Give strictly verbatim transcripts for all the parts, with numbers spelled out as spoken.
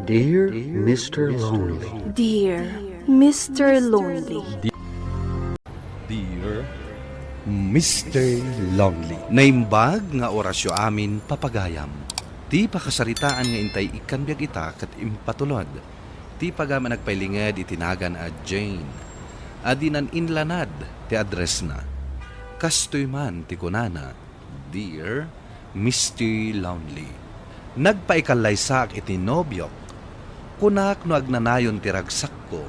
Dear Mister Lonely. Dear Mister Lonely. Dear Mister Lonely. Naimbag nga orasyo amin, papagayam. Ti pakasaritaan nga intay ikkan biag ita ket impatulod ti pagayam a nagpailinged iti nagan a Jane, a dinan inlanad ti addressna. Kastoy man ti kunana, Dear Mister Lonely, nagpaikallaysaak iti nobiok. Kunak no agnanayon ti ragsakko,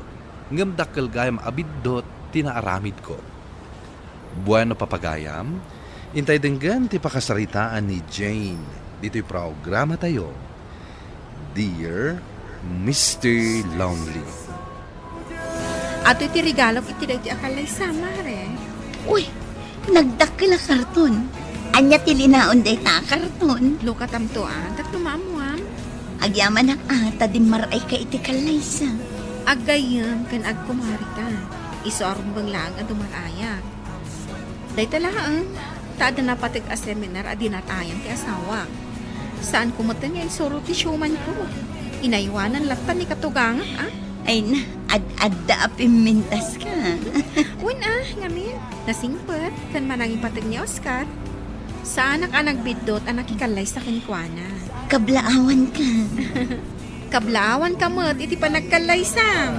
ngem dakkel gayam a biddut ti naaramidko. Bueno, papagayam, intay denggen ti pakasaritaan ni Jane ditoy programatayo, Dear Mister Lonely. Atoy ti regalok iti daytoy a kallaysa, Mare. Uy, nagdakkel a karton. Ania ti linaon dayta a karton? Lukatamto, a, tapno maammuam. Agyamanak a ta dimmar-ayka iti kallaysa. Aggayyem ken agkumarita. Isu a rumbeng laeng a dumar-ayak. Dayta laeng, ta adda napateg a seminar a dinatayan ti asawak. Saanko metten nga insuro ti siumanko. Inaywanan latta ni katugangak, a? Ay na, ad-adda a pimmintaska. Wen a, ngamin, nasingpet, ken manangipateg ni Oscar. Saanak a nagbiddut a nakikallaysa kenkuana. Kablaawanka. Kablaawanka met iti panagkallaysam.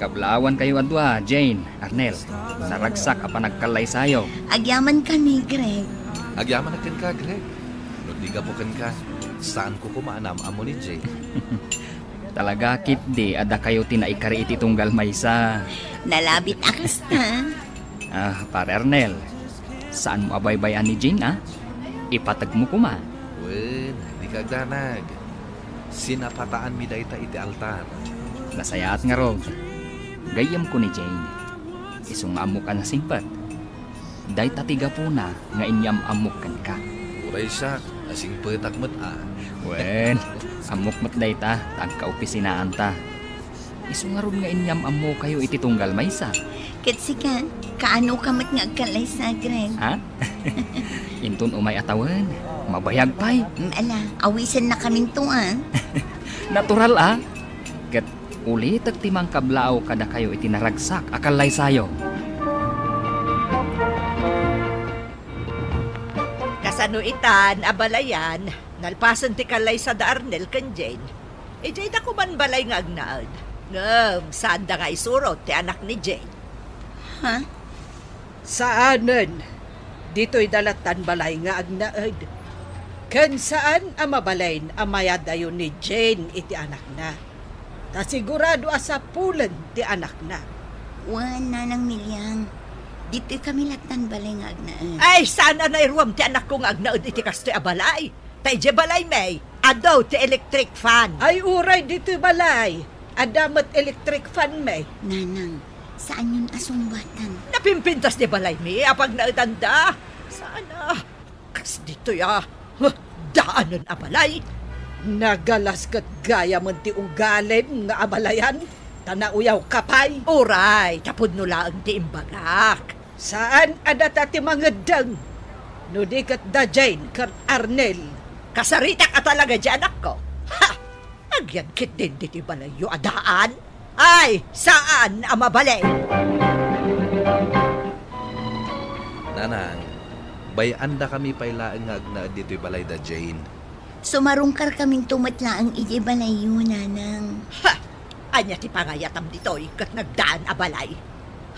Kablaawankayo a dua, Jane, Arnel. Naragsak a panagkallaysayo. Agyamankami, Greg. Agyamanak kenka, Greg. No di gapu kenka, saanko koma a naam-ammo ni Jane. Talaga, ketdi a dakayo ti naikari iti tunggal maysa. Nalabit a kasta. Ah, Pare Arnel, saanmo a baybay-an ni Jane, a? Ipategmo koma. Wen, dika agdanag. Sinapataanmi dayta iti altar. Nasayaat ngarud. Gayyemko ni Jane. Isu nga ammok a nasingpet. Dayta ti gapuna nga inyam-ammok kenka. Uray siak, nasingpetak met a. Wen, ammok met dayta, ta agkaopisinaanta. Isu ngarud nga inyam-ammokayo iti tunggal maysa. Ket sika, kaanoka met nga agkallaysa, Greg? Ha? Inton umay a tawen, mabayag pay. Mm, ala, awisennakaminto, a. Natural, a. Ket ulitek ti mangkablaaw kadakayo iti naragsak a kallaysayo. Kasano itan a balayan, nalpasen ti kallaysa da Arnel ken Jane? Idiay da koman balay nga agnaed. Ngem, saanda nga isurot ti anak ni Jane. Ha? Saanen. Ditoy da lattan balay nga agnaed. Ken saan a mabalin a mayadayo ni Jane iti anakna. Ta sigurado a sapulen ti anakna. Wen, Nanang Miliang. Ditoy kami lattan balay nga agnaed. Ay, saan a nairuam ti anakko nga agnaed iti kastoy a balay? Ta idiay balaymi, adu ti electric fan. Ay, uray ditoy balay, adda met electric fan mi. Nanang, saanyon a sungbatan. Napimpintas ti balaymi a pagnaedanda. Saan a, kas ditoy a, huh, daanen a balay. Nagalas ket gayamen ti ugalim nga abalayan, ta nauyawka pay. Uray, ta pudno laeng ti imbagak. Saan a data ti mangeddeng no di ket da Jane ken Arnel. Kasaritak a talaga diay anakko. Ha! Agyan ketdin ditoy balayyo a daan? Ay, saan a mabalin! Nanang, bay-andakami pay laeng nga agnaed ditoy balay da Jane. Sumarungkarkaminto met laeng idiay balayyo, Nanang. Ha! Ania ti pangayatam ditoy ket nagdaan a balay?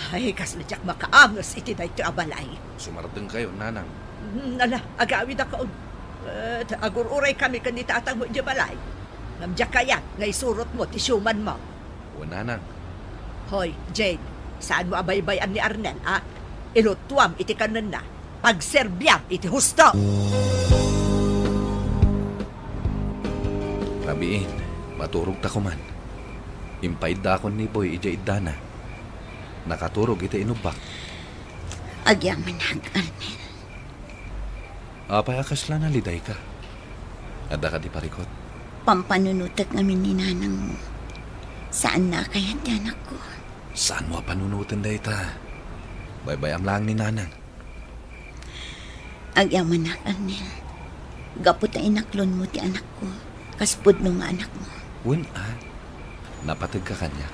Ay, kasla diak makaanges iti daytoy a balay. Sumardengkayo, Nanang. Mm, ala, agawidakon. Et agur-uraykami ken ni tatangmo idiay balay. Ngem diak kayat nga isurotmo ti siumanmo. Wen, Nanang. Hoy, Jane, saanmo a baybay-an ni Arnel, a? Iluttuam iti kanenna. Pagserbiam iti husto! Rabiin, maturogta koman. Impaiddakon ni Boy idiay iddana. Nakaturog iti inubbak. Agyamanak, Arnel. Apay a kasla nalidayka? Adda kadi parikut? Pampanunotek ngamin ni nanangmo. Saanna a kayat ti anakko. Saanmo a panunoten dayta? Baybay-am laeng ni nanang. Agyamanak, Arnel. Gapu ta inaklonmo ti anakko, kas pudno nga anakmo. Wen a, napateg ka kaniak.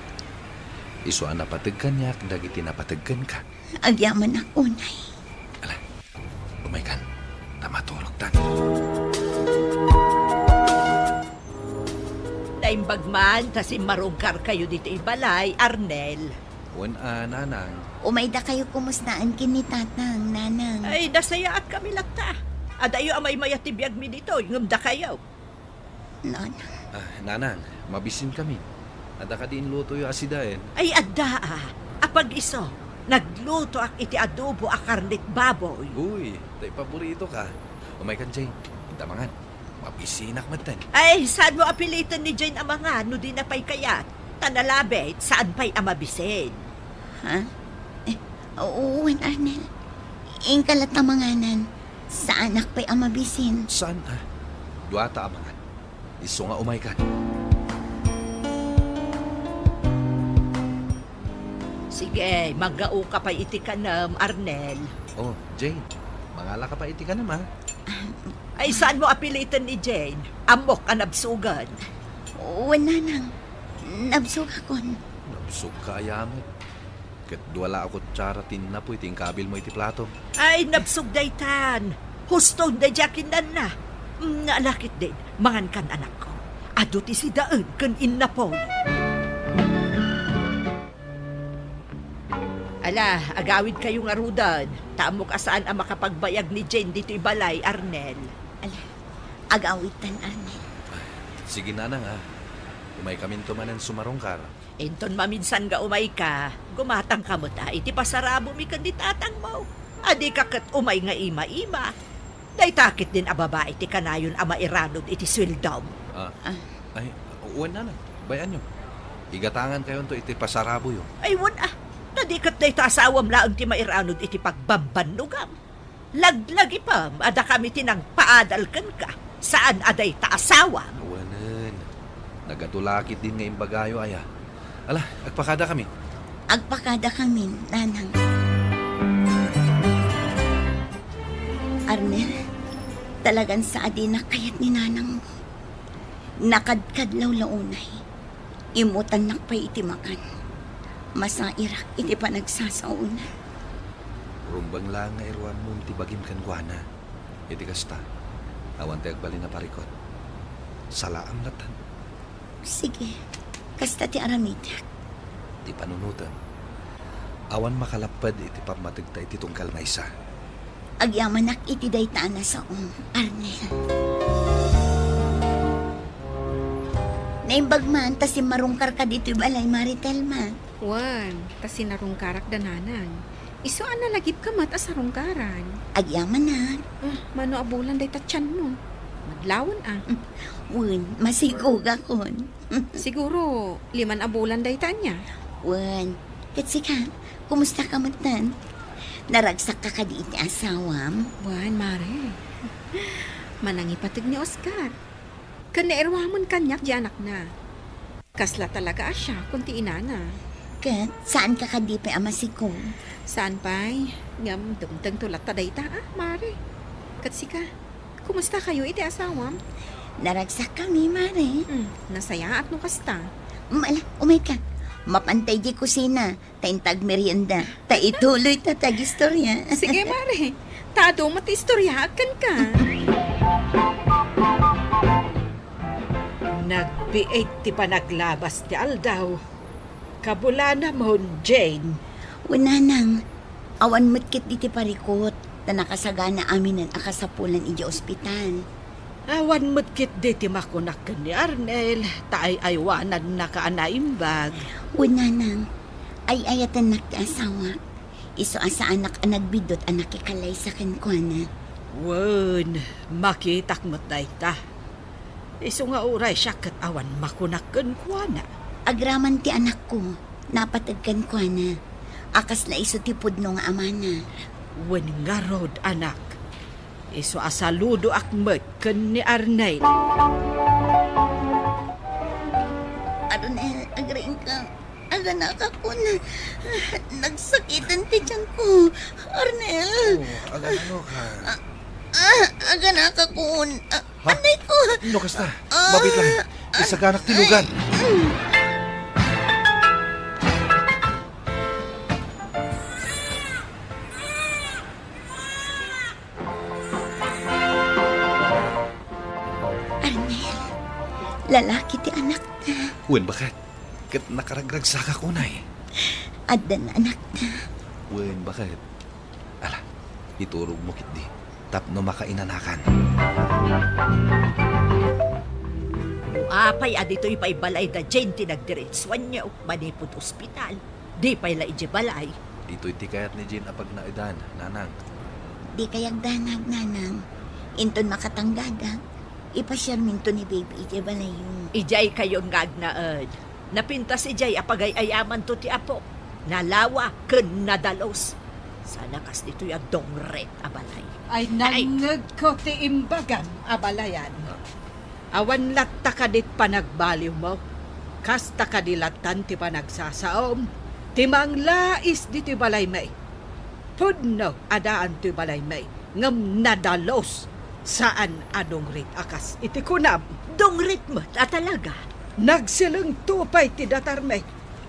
Isu a napateg kaniak dagiti napateg kenka. Agyamanak unay. Ala, umaykan, ta maturogtan. Naimbag man ta simmarungkarkayo ditoy balay, Arnel. Wen a, nanang. Umaydakayo kumustaan ken ni tatang, nanang. Ay, nasayaatkami latta. Adayo a maymayat ti biagmi ditoy, ngem dakayo. Nanang. Ah, nanang, mabisinkami. Adda kadi inlutoyo a sidaen? Ay, adda a. Apag-isu, naglutoak iti adobo a karnet baboy. Uy, tay paboritoka. Umaykan, Jane. Inta mangan. Mabisinak metten. Ay, saanmo a piliten ni Jane a mangan no dina pay kayat? Ta nalabit, saan pay a mabisin. Ha? Eh, wen, Arnel. Inka latta manganan. Saanak pay a mabisin. Saan a? Duata a mangan. Isu nga umaykan. Sige, maggaoka pay iti kanem, Arnel. Oh, Jane, mangalaka pay iti kanem, a. Ay, saanmo a piliten ni Jane? Ammok a nabsugen. Wen, nanang. Nabsugakon. Nabsugka aya met. Ket dua la a kutsara ti innapoy ti inkabilmo iti platom. Ay, nabsog daytan. Huston daydiay a kinnanna. Mm, ala ketdin, mangankan, anakko. Adu ti sidaen ken innapoy. Ala, agawidkayo ngaruden. Ta ammok a saan a makapagbayag ni Jane ditoy balay, Arnel. Ala, agawidtan, Arnel. Sige, nanang, a. Umaykaminto manen sumarungkar. Inton maminsan nga umayka, gumatangka met a iti pasarabomi ken ni tatangmo. A dika ket umay nga ima-ima. Dayta ketdin a babai ti kanayon a mairanud iti sueldom. Ah. Ah. Ay, wen, nanang. Bay-anyo. Igatangankayonto iti pasaraboyo. Ay, wen a. Ta di ket dayta asawam laeng ti mairanud iti pagbambannogam. Laglagipem a dakami ti nangpaadal kenka, saan a dayta asawam. Wenen, nagadu la ketdin nga imbagayo aya. Ala, agpakadakami. Agpakadakami, nanang. Arnel, talagan sa a dinak kayat ni nanangmo. Nakadkadlaw la unay. Immutannak pay iti makan. Masairak iti panagsasaona. Rumbeng laeng nga iruammon ti bagim kenkuana. Iti kasta, awan ti agbalin a parikut. Salaam latta. Sige, kasta ti aramidek. Ti panunotem, awan makalapped iti pammategta iti tunggal maysa. Agyamanak iti dayta a nasaom, Arnel. Naimbag man ta simmarungkarka ditoy balay, Mari Telma. Wen, ta sinarungkarak da nanang. Isu a nalagipka met a sarungkaran. Agyamanak. Ah, mano a bulan dayta tianmo? Madlawen a. Wen, masigugakon. Siguro, liman a bulan dayta ania? Wen, ket sika, kumusta ka metten? Naragsakka kadi iti asawam? Wen, Mare. Manangipateg ni Oscar. Ken nairuamen kaniak di anakna. Kasla talaga a siakon ti inana. Ket saanka kadi pay a masikog? Saan pay? Ngem dumtengto latta dayta, a, Mare. Ket sika? Kumusta kayo iti asawam? Naragsakkami, Mare. Hmm, nasayaat no kasta. Mala, umayka. Mapantay di kusina, ta inta agmerienda. Ta ituloy ta ti agistorya. Sige, Mare. Ta adu met ti istoryaak kenka. Nagbiit ti panaglabas ti aldaw. Kabulanamon, Jane. Wen, nanang, awan met ketdi ti parikut, ta nakasagana aminen a kasapulan idiay ospital. Awan met ketdi ti makunak ken ni Arnel, ta ay-aywanannaka a naimbag. Wen, nanang, ay-ayatennak ti asawak. Isu a saanak a nagbiddut a nakikallaysa kenkuana. Wen, makitak met dayta. Isu nga uray siak ket awan makunak kenkuana. Agraman ti anakko, napateg kenkuana, a kasla isu ti pudno nga amana. Wen ngarud, anak, isu a saludoak met ken ni Arnel. Arnel, agriingka. Aganakakon. Nagsakiten ti tianko. Arnel. Oh, aganano ka? Ah, ah, aganakakon. Ah, Ha? Anay ko. No kasta? Mabiit lang. Isaganak ti lugan. Arnel, lalaki ti anakta. Wen, baket. Ket nakaragragsakak unay. Addan anakta. Wen, baket. Ala, iturogmo ketdi tapno makainanakan. No apay a ditoy pay balay da Jane ti nagdiretsuanyo manipud ospital, di pay la idiay balay. Ditoy ti kayat ni Jane a pagnaedan, nanang. Di kay agdanag, nanang. Inton makatanggadak, ipasiarminto ni baby idiay balayyo. Idiay kayon nga agnaed. Napintas idiay a pagay-ayamanto ti apok. Nalawa ken nadalus. Sana kas ditoy a dungrit a balay. Ay, nangngegko ti imbagam a balayan. Awan latta kadi ti panagbaliwmo? Kasta kadi lattan ti panagsasaom? Ti manglais ditoy balaymi. Pudno a daan toy balaymi, ngem nadalus. Saan a dungrit a kas iti kunam. Dungrit met a talaga. Nagsilengto pay ti datarmi,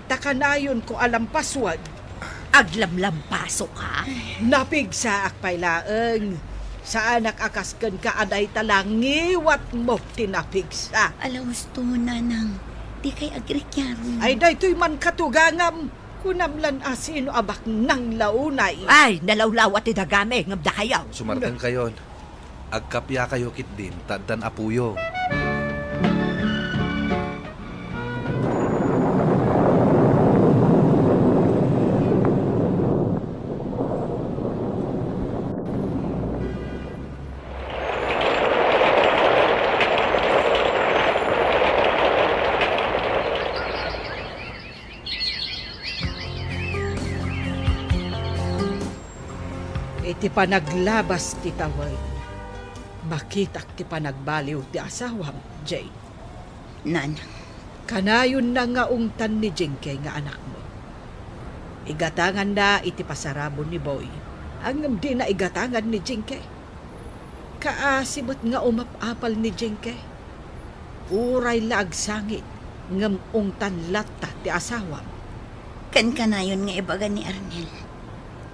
ta kanayonko a lampasuen. Aglamlampasoka? Napigsaak pay laeng. Saanak a kas kenka a dayta la ngiwatmo ti napigsa. Ala, husto, nanang. Di kay agrikiaro. Ay, daytoy man katugangam. Kunam lan a sino a baknang la unay. Ay, nalawlawa ti dagami, ngem dakayo. Sumartengkayon. Agkapiakayo ketdin, ta addan apoyo. Iti panaglabas ti tawen, makitak ti panagbaliw ti asawam, Jane. Nanang. Kanayonna nga ungtan ni Jinky nga anakmo. Igatanganna iti pasarabon ni Boy, ngem dina igatangan ni Jinky. Kaasi met nga umap-apal ni Jinky. Uray la agsangit, ngem ungtan latta ti asawam. Ken kanayon nga ibaga ni Arnel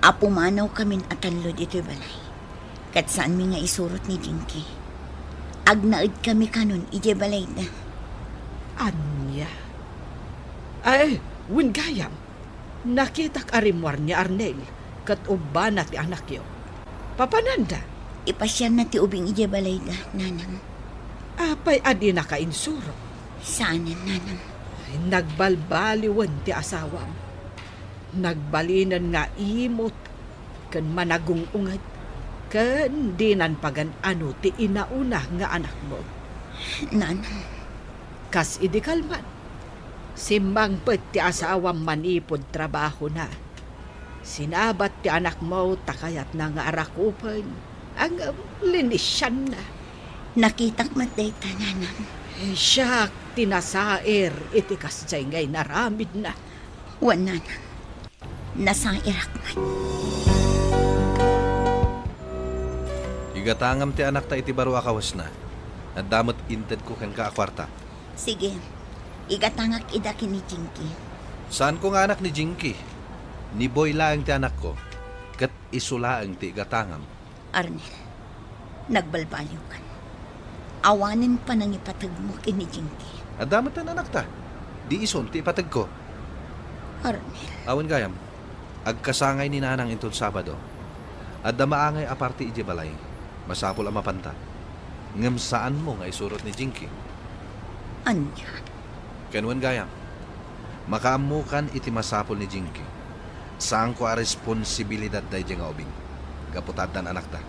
a pumanawkamin a tallo ditoy balay. Ket saanmi nga isurot ni Jinky. Agnaedkami kanon idiay balayda. Ania? Ay, wen gayam. Nakitak a rimmuar ni Arnel ket ubbana ti anakyo. Papananda? Ipasiarna ti ubing idiay balayda, nanang. Apay a dinaka insurot? Saanen, nanang. Ay, nagbalbaliwen ti asawam. Nagbalinen nga imot ken managung-unget, ken dinan pagan-ano ti inauna nga anakmo. Nanang. Kas idi kalman, simmangpet ti asawam manipud trabahona. Sinabat ti anakmo ta kayatna nga arakupen, ngem linisianna. Nakitak met dayta, nanang. Siak ti nasair iti kasdiay nga inaramidna. Wen, nanang. Nasairak met. Igatangam ti anakta iti baro a kawesna. Adda met intedko kenka a kuarta. Sige. Igatangak ida ken ni Jinky. Saanko nga anak ni Jinky. Ni Boy laeng ti anakko. Ket isu laeng ti igatangam. Arnel, nagbalbaliwkan. Awanen panangipategmo ken ni Jinky. Adda met ti anakta. Di isun ti ipategko. Arnel. Awan gayam. Agkasangay ni Nanang inton Sabado. Adda maangay a parti idiay balay. Masapul a mapanta. Ngem saanmo nga isurot ni Jinky. Ania? Ken wen gayam. Makaammokan iti masapul ni Jinky. Saanko a responsibilidad daydiay nga ubing. Gapu ta addan anakta.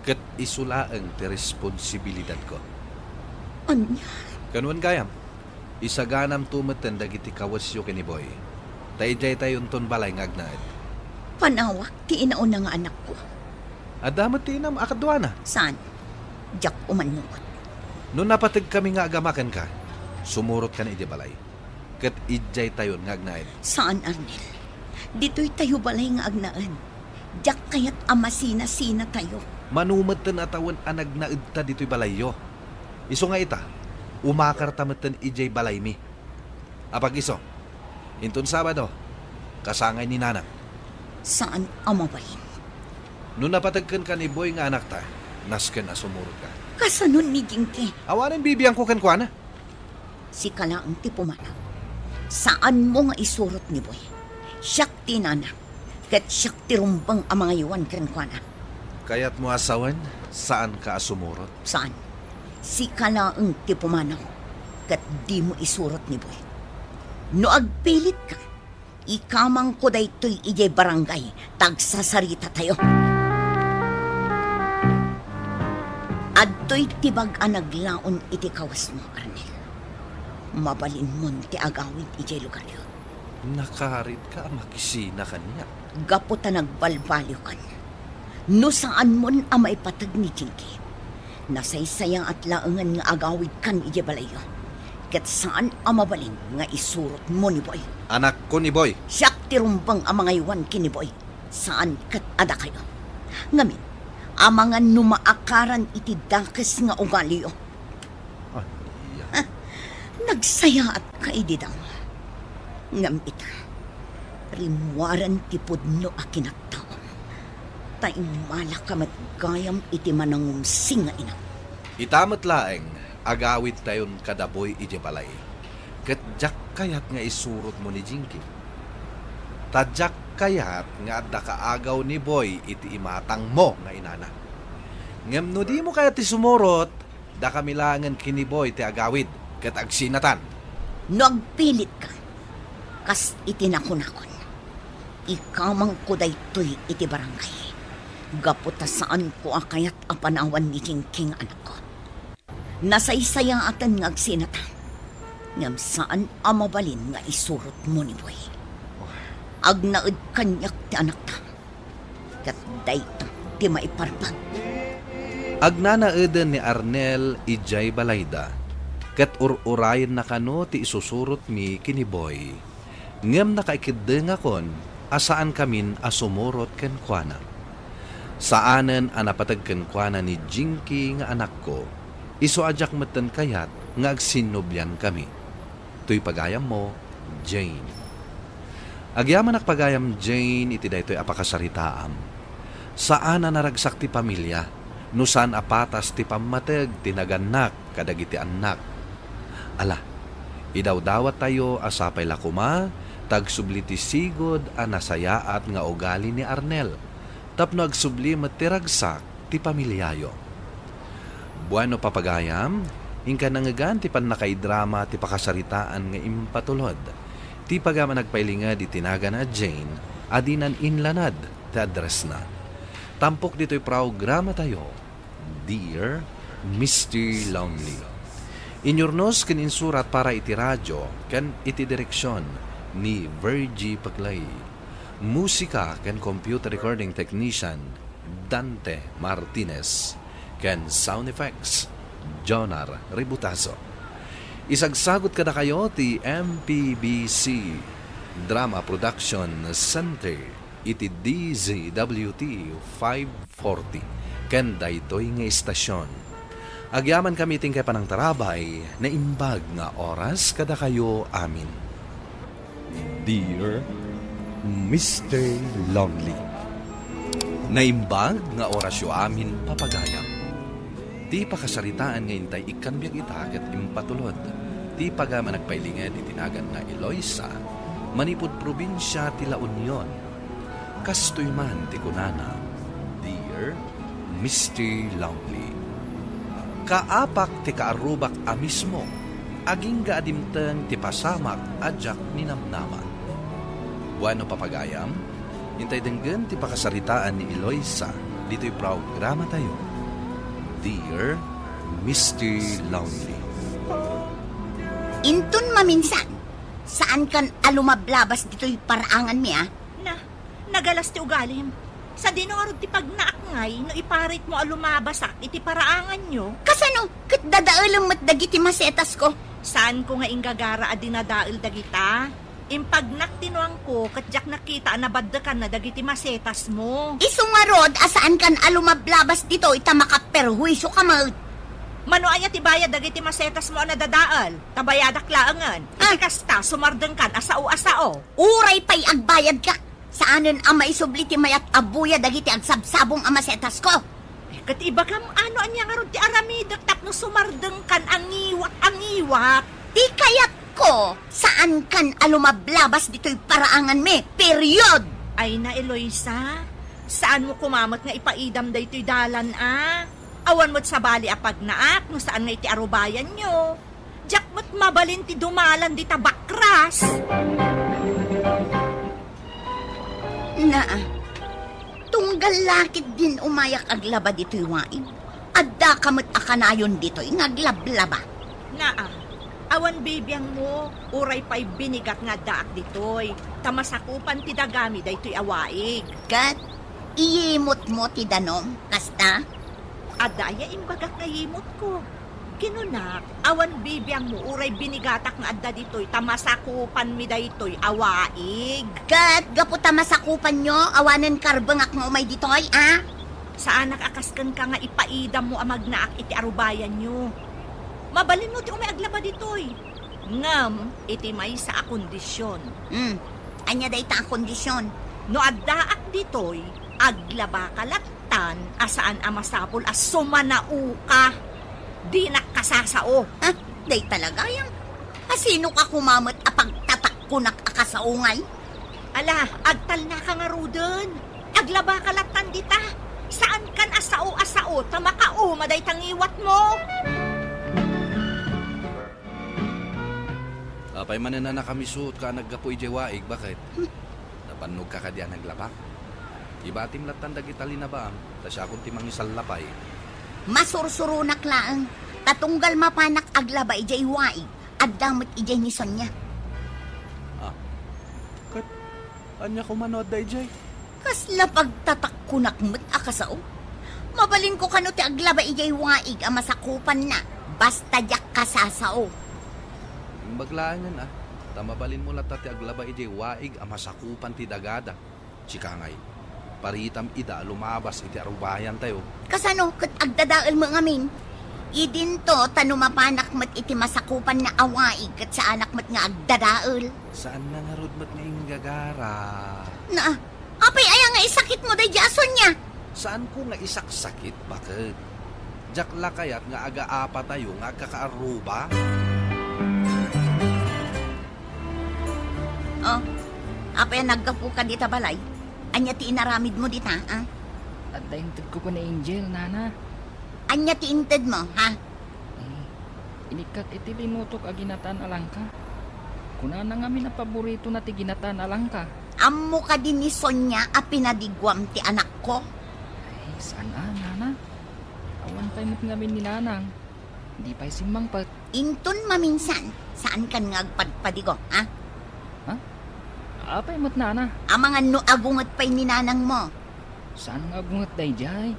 Ket isu laeng ti responsibilidadko. Ania? Ken wen gayam. Isaganamto metten dagiti kawesyo ken ni Boy. Ta idiay tayonton balay nga agnaed. Panawak ti inauna nga anakko. Adda met ti inam a kaduana. Saan? Diak umannurot. No napategkami nga agama kenka, sumurotkan idiay balay. Ket idiay tayon nga agnaed. Saan, Arnel. Ditoy tayo balay nga agnaed. Diak kayat a masina-sina tayo. Mano metten a tawen a nagnaedta ditoy balayyo. Isu nga ita, umakarta metten idiay balaymi. Apag-isu, inton Sabado, kasangay ni nanang. Saan a mabalin. No napateg kenka ni Boy nga anakta, nasken a sumurotka. Kasano ni Jinky? Awanen bibiangko kenkuana. Sika laeng ti pumanaw. Saanmo nga isurot ni Boy. Siak ti inana, ket siak ti rumbeng a mangaywan kenkuana. Kayatmo a sawen, saanka a sumurot? Saan. Sika laeng ti pumanaw, ket dimo isurot ni Boy. No agpilitka, ikamangko daytoy idiay barangay ta agsasaritatayo. Adtoy tibag a naglaon iti kawesmo, Arnel. Mabalinmon ti agawid idiay lugaryo. Nakaritka a makisina kaniak. Gapu ta nagbalbaliwkan. No saanmon a maipateg ni Jinky, nasaysayaat laengen nga agawidkan idiay balayyo. Ket saan a mabalin nga isurotmo ni Boy. Anakko ni Boy. Siak ti rumbeng a mangaywan ken ni Boy. Saan ket a dakayo. Ngamin, amangan no maakaran iti dakes nga ugaliyo. Ania? Nagsayaatka idi damo. Ngem ita, rimmuaren ti pudno a kinattaom, ta immalaka met gayam iti manangumsi nga inam. Ita met laeng, agawidtayon kada Boy idiay balay, ket diak kayat nga isurotmo ni Jinky. Ta diak kayat nga adda kaagaw ni Boy iti imatangmo nga inana. Ngem no dimo kayat ti sumurot, dakami laengen ken ni Boy ti agawid ket agsinatan. No agpilitka, kas iti nakunakon, ikamangko daytoy iti barangay, gapu ta saanko a kayat a panawan ni Jinky nga anakko. Nasaysayaaten nga agsinatan, ngem saan a mabalin nga isurotmo ni Boy. Agnaed kaniak ti anakta. Ket dayta ti maiparpag. Agnanaeden ni Arnel idiay balayda, ket ur-urayenna kano ti isusurotmi ken ni Boy. Ngem nakaikeddengakon a saankamin a sumurot kenkuana. Saanen a napateg kenkuana ni Jinky nga anakko, isu a diak metten kayat nga agsinnubliankami. Toy pagayammo, Jane. Agyamanak pagayam Jane iti daytoy a pakasaritaam. Saan a naragsak ti pamilia no saan a patas ti pammateg ti nagannak kadagiti annak. Ala, idawdawattayo a sapay la koma ta agsubli ti sigud a nasayaat nga ugali ni Arnel tapno agsubli met ti ragsak ti pamiliayo. Bueno, papagayam, inka nangngegan ti pannakaidrama ti pakasaritaan nga impatulod ti pagayam a nagpailinged iti nagan a Jane a dinan inlanad ti addressna. Tampok ditoy programatayo, Dear Mister Lonely. Inyurnos ken insurat para iti radio ken iti direksion ni Virgie Paclay. Musika ken computer recording technician, Dante Martinez, ken sound effects, Jonar Ributazo. Isagsagut kadakayo ti M P B C Drama Production Center iti D Z W T five forty ken daytoy nga istasyon. Agyamankami iti inkay panangtarabay, naimbag nga oras kadakayo amin. Dear Mister Lonely. Naimbag nga orasyo amin, papagayam. Ti pakasaritaan nga intay ikkan biag ita ket impatulod ti pagayam a nagpailinged iti nagan nga Eloisa, manipud probinsia ti La Union. Kastoy man ti kunana, Dear Mister Lonely. Kaapak ti kaarrubak a mismo, agingga a dimteng ti pasamak a diak ninamnama. Bueno, papagayam, intay denggen ti pakasaritaan ni Eloisa ditoy programatayo, Dear Mister Lonely. Inton maminsan, saankan a lumablabas ditoy paraanganmi, a? Na, nagalas ti ugalim. Sadino ngarud ti pagnaak ngay no iparitmo a lumabasak iti paraanganyo? Kasano? Ket dadaelem met dagiti masetasko. Saanko nga inggagara a dinadael dagita. Impagnak ti nuangko ket diak nakita a nabaddekanna dagiti masetasmo. Isu ngarud a saankan a lumablabas ditoy ta makaperhuisioka met. Mano aya ti bayad dagiti masetasmo a nadadael? Ta bayadak laengen. Iti Ah. kasta, sumardengkan a sao a sao. Uray pay agbayadka. Saanen a maisubli ti mayat a buya dagiti agsabsabong a masetasko. Eh, ket ibagam, ano ania ngarud ti aramidek tapno sumardengkan a ngiwat a ngiwat? Ti kayatko, saankan a lumablabas ditoy paraanganmi. Period! Ay na, Eloisa, saanmo koma met nga ipaidam daytoy dalan a? Awan met sabali a pagnaak no saan nga iti arubayanyo. Diak met mabalin ti dumalan dita bakras. Naa, tunggal lakit din umayak aglaba ditoy waig. Addaka met a kanayon ditoy nga aglablaba. Naa, awan bibiangmo, uray pay binigat nga addaak ditoy, ta masakupan ti dagami daytoy a waig. Ket iyimotmo ti danom, kasta? Adda aya imbagak nga yimotko? Kinunak, awan bibiangmo uray binigatak nga adda ditoy ta masakupanmi daytoy a waig. Ket gapu ta masakupanyo, awanen karbengak nga umay ditoy, a? Saanak a kas kenka nga ipaidammo a magnaak iti arubayanyo. Mabalinmo ti umay aglaba ditoy. Ngem iti maysa a kondision. Hmm. Ania dayta a kondision? No addaak ditoy, aglabaka lattan a saan a masapul a sumanaoka. Dinak kasasao. Ha? Dayta la gayam. Asinoka koma met a pagtatakkonak a kasao ngay? Ala, agtalnaka ngaruden. Aglabaka lattan dita. Saankan a sao a sao ta makauma dayta ngiwatmo. Apay manen a nakamisuotka a naggapu idiay waig, baket? Hmm. Napannogka kadi a naglaba? Ibatim lattan dagita linabaam, ta siakon ti mangisalla pay. Masursuronak laeng, ta tunggal mapanak aglaba idiay waig, adda met idiay ni Sonia. Ah, ket ania koma no adda idiay? Kasla pagtatakkonak met a kasao? Mabalinko kano ti aglaba idiay waig a masakupanna, basta diak kasasao. Imbag laengen a, ta mabalinmo latta ti aglaba idiay waig a masakupan ti dagada. Chikangay, paritam ida a lumabas iti arubayantayo. Kasano ket agdadaelmo ngamin? Idinto ta no mapanak met iti masakupanna a waig ket saanak met nga agdadael. Saanna ngarud met nga inggagara. Na, apay aya nga isakitmo daydiay a Sonia? Saanko nga isaksakit, baket. Diak la kayat nga agaapatayo nga agkakaarruba. Oh, apay a naggapuka dita balay? Ania ti inaramidmo dita, a? Adda intedko ken ni Angel, nana. Ania ti intedmo, ha? Eh, inikkak iti linutok a ginataan a langka. Kunana ngamin a paboritona ti ginataan a langka. Ammo kadi ni Sonia a pinadiguam ti anakko? Ay, saan a, nana. Awan pay met ngamin ni nanang. Di pay simmangpet. Inton maminsan, saankan nga agpadpadigo, ha? Ha? Apay met, nana? Amangan no agunget pay ni nanangmo. Saan nga agunget daydiay?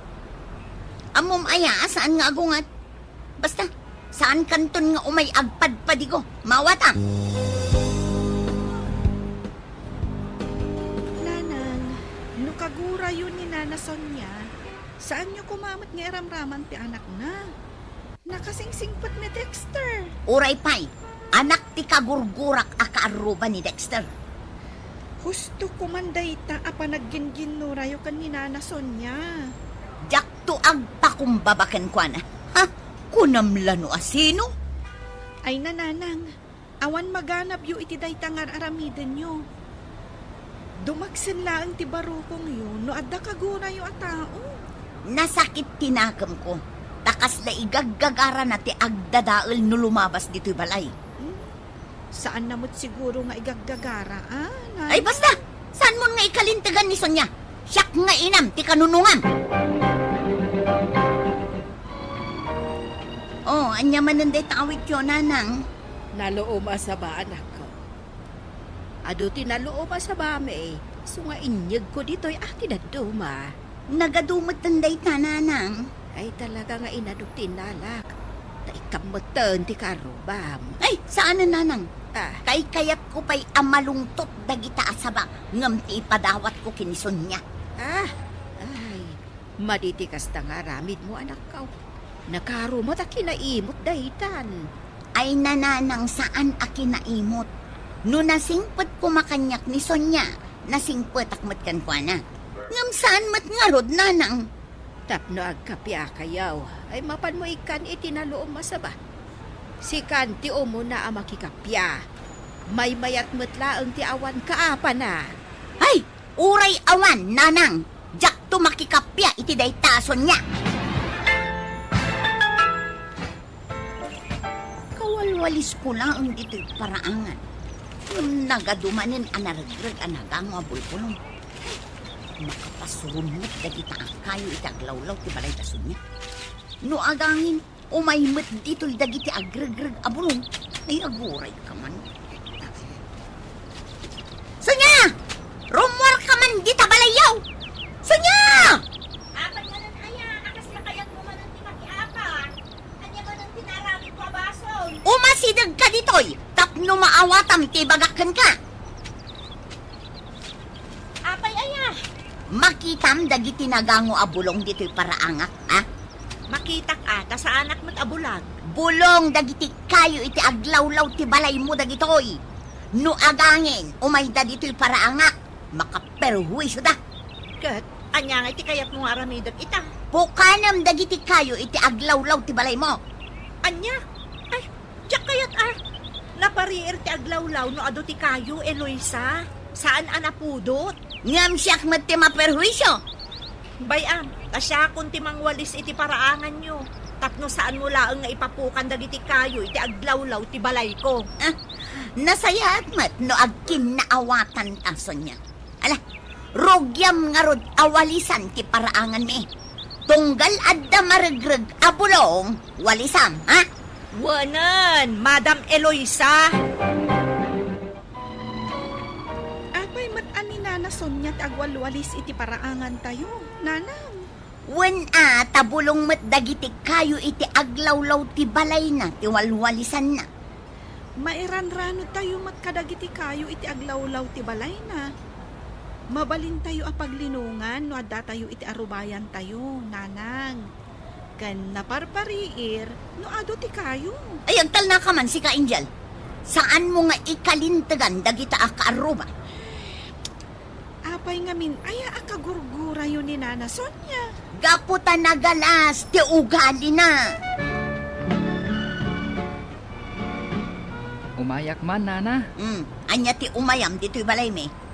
Ammom aya a saan nga agunget? Basta, saankanton nga umay agpadpadigo. Mawat a. Nanang, no kagurayo ni Nana Sonia, saanyo koma met nga iramraman ti anakna? Nakasingsingpet ni Dexter. Uray pay, anak ti kagurgurak a kaarruba ni Dexter. Husto koman dayta a panagginginnorayo ken ni Nana Sonia. Diakto agpakumbaba kenkuana. Ha? Kunam la no asino? Ay, nanang, awan maganabyo iti dayta nga ar-aramidenyo. Dumagsen laeng ti barukongyo no adda kagurayo a tao. Nasakit ti nakemko, ta kasla igaggagarana ti agdadael no lumabas ditoy balay. Hmm? Saanna met siguro nga igaggagara, a, Nanang? Ay, basta! Saanmon nga ikalintegan ni Sonia? Siak nga inam ti kanunongam! Oh, ania manen dayta awityo, Nanang? Naluom a saba, anakko. Adu ti naluom a sabami, isu nga inyegko ditoy a ti dadduma. Nagadu metten dayta, Nanang. Ay, talaga nga inaduk ti innalak. Ta ikkam metten ti karrubam. Ay, saanen, Nanang. Ah. Kaykayatko pay a malungtot dagita a saba, ngem ti ipadawatko ken ni Sonia. Ah, ay, madi ti kasta nga aramidmo, anakko. Nakaro met a kinaimot daytan. Ay, nanang, saan a kinaimot. No nasingpet koma kaniak ni Sonia, nasingpetak met kenkuana. Ngem saan met ngarud, nanang. Tapno agkapiakayo, ay mapanmo ikkan iti naluom a saba. Sikan ti umuna a makikapia. Maymayat met laeng ti awan kaapana. Ay, uray awan, nanang. Diakto makikapia iti dayta a Sonia. Kawalwalisko laeng ditoy paraangan. Ngem nagadu manen a naregreg a nagango a bulbulong. Makapasurom met dagita a kayo iti aglawlaw ti balay da Sonia. No agangin, umay met ditoy dagiti agregreg a bulong. Ay, agurayka man. Sonia! Rummuarka man dita balayyo! Sonia! Apay manen aya, a kasla kayatmo manen ti makiapa? Ania manen ti naaramidko a basol? Umasidegka ditoy tapno maawatam ti ibagak kenka. Apay aya? Makitam dagiti nagango a bulong ditoy paraangak, a? Makitak a, ta saanak met a bulag. Bulong dagiti kayo iti aglawlaw ti balaymo dagitoy. No agangin, umayda ditoy paraangak, makaperhuisioda. Ket ania ngay ti kayatmo nga aramidek ita? Pukanem dagiti kayo iti aglawlaw ti balaymo. Ania? Ay, diak kayat a. Napariir ti aglawlaw no adu ti kayo, Eloisa. Saan a napudot. Ngem siak met ti maperhuisio. Bay-am, ta siakon ti mangwalis iti paraanganyo, tapno saanmo laeng nga ipapukan dagiti kayo iti aglawlaw ti balayko. Ah, nasayaat met no agkinnaawatanta, Sonia. Ala, rugiam ngarud a walisan ti paraanganmi. Tunggal adda maregreg a bulong, walisam, ha? Wenen, Madam Eloisa! Apay met a ni Nana Sonia ti agwalwalis iti paraangantayo, nanang? Wen a, ta bulong met dagiti kayo iti aglawlaw ti balayna ti walwalisanna. Mairanranodtayo met kadagiti kayo iti aglawlaw ti balayna. Mabalintayo a paglinongan no addatayo iti arubayantayo, nanang. Ken naparpariir no adu ti kayo. Ay, agtalnaka man, sika, Angel. Saanmo nga ikalintegan dagita a kaarruba. Apay ngamin aya a kagurgurayo ni Nana Sonia? Gapu ta nagalas ti ugalina. Umayak man, Nana. Hmm, ania ti umayam ditoy balaymi?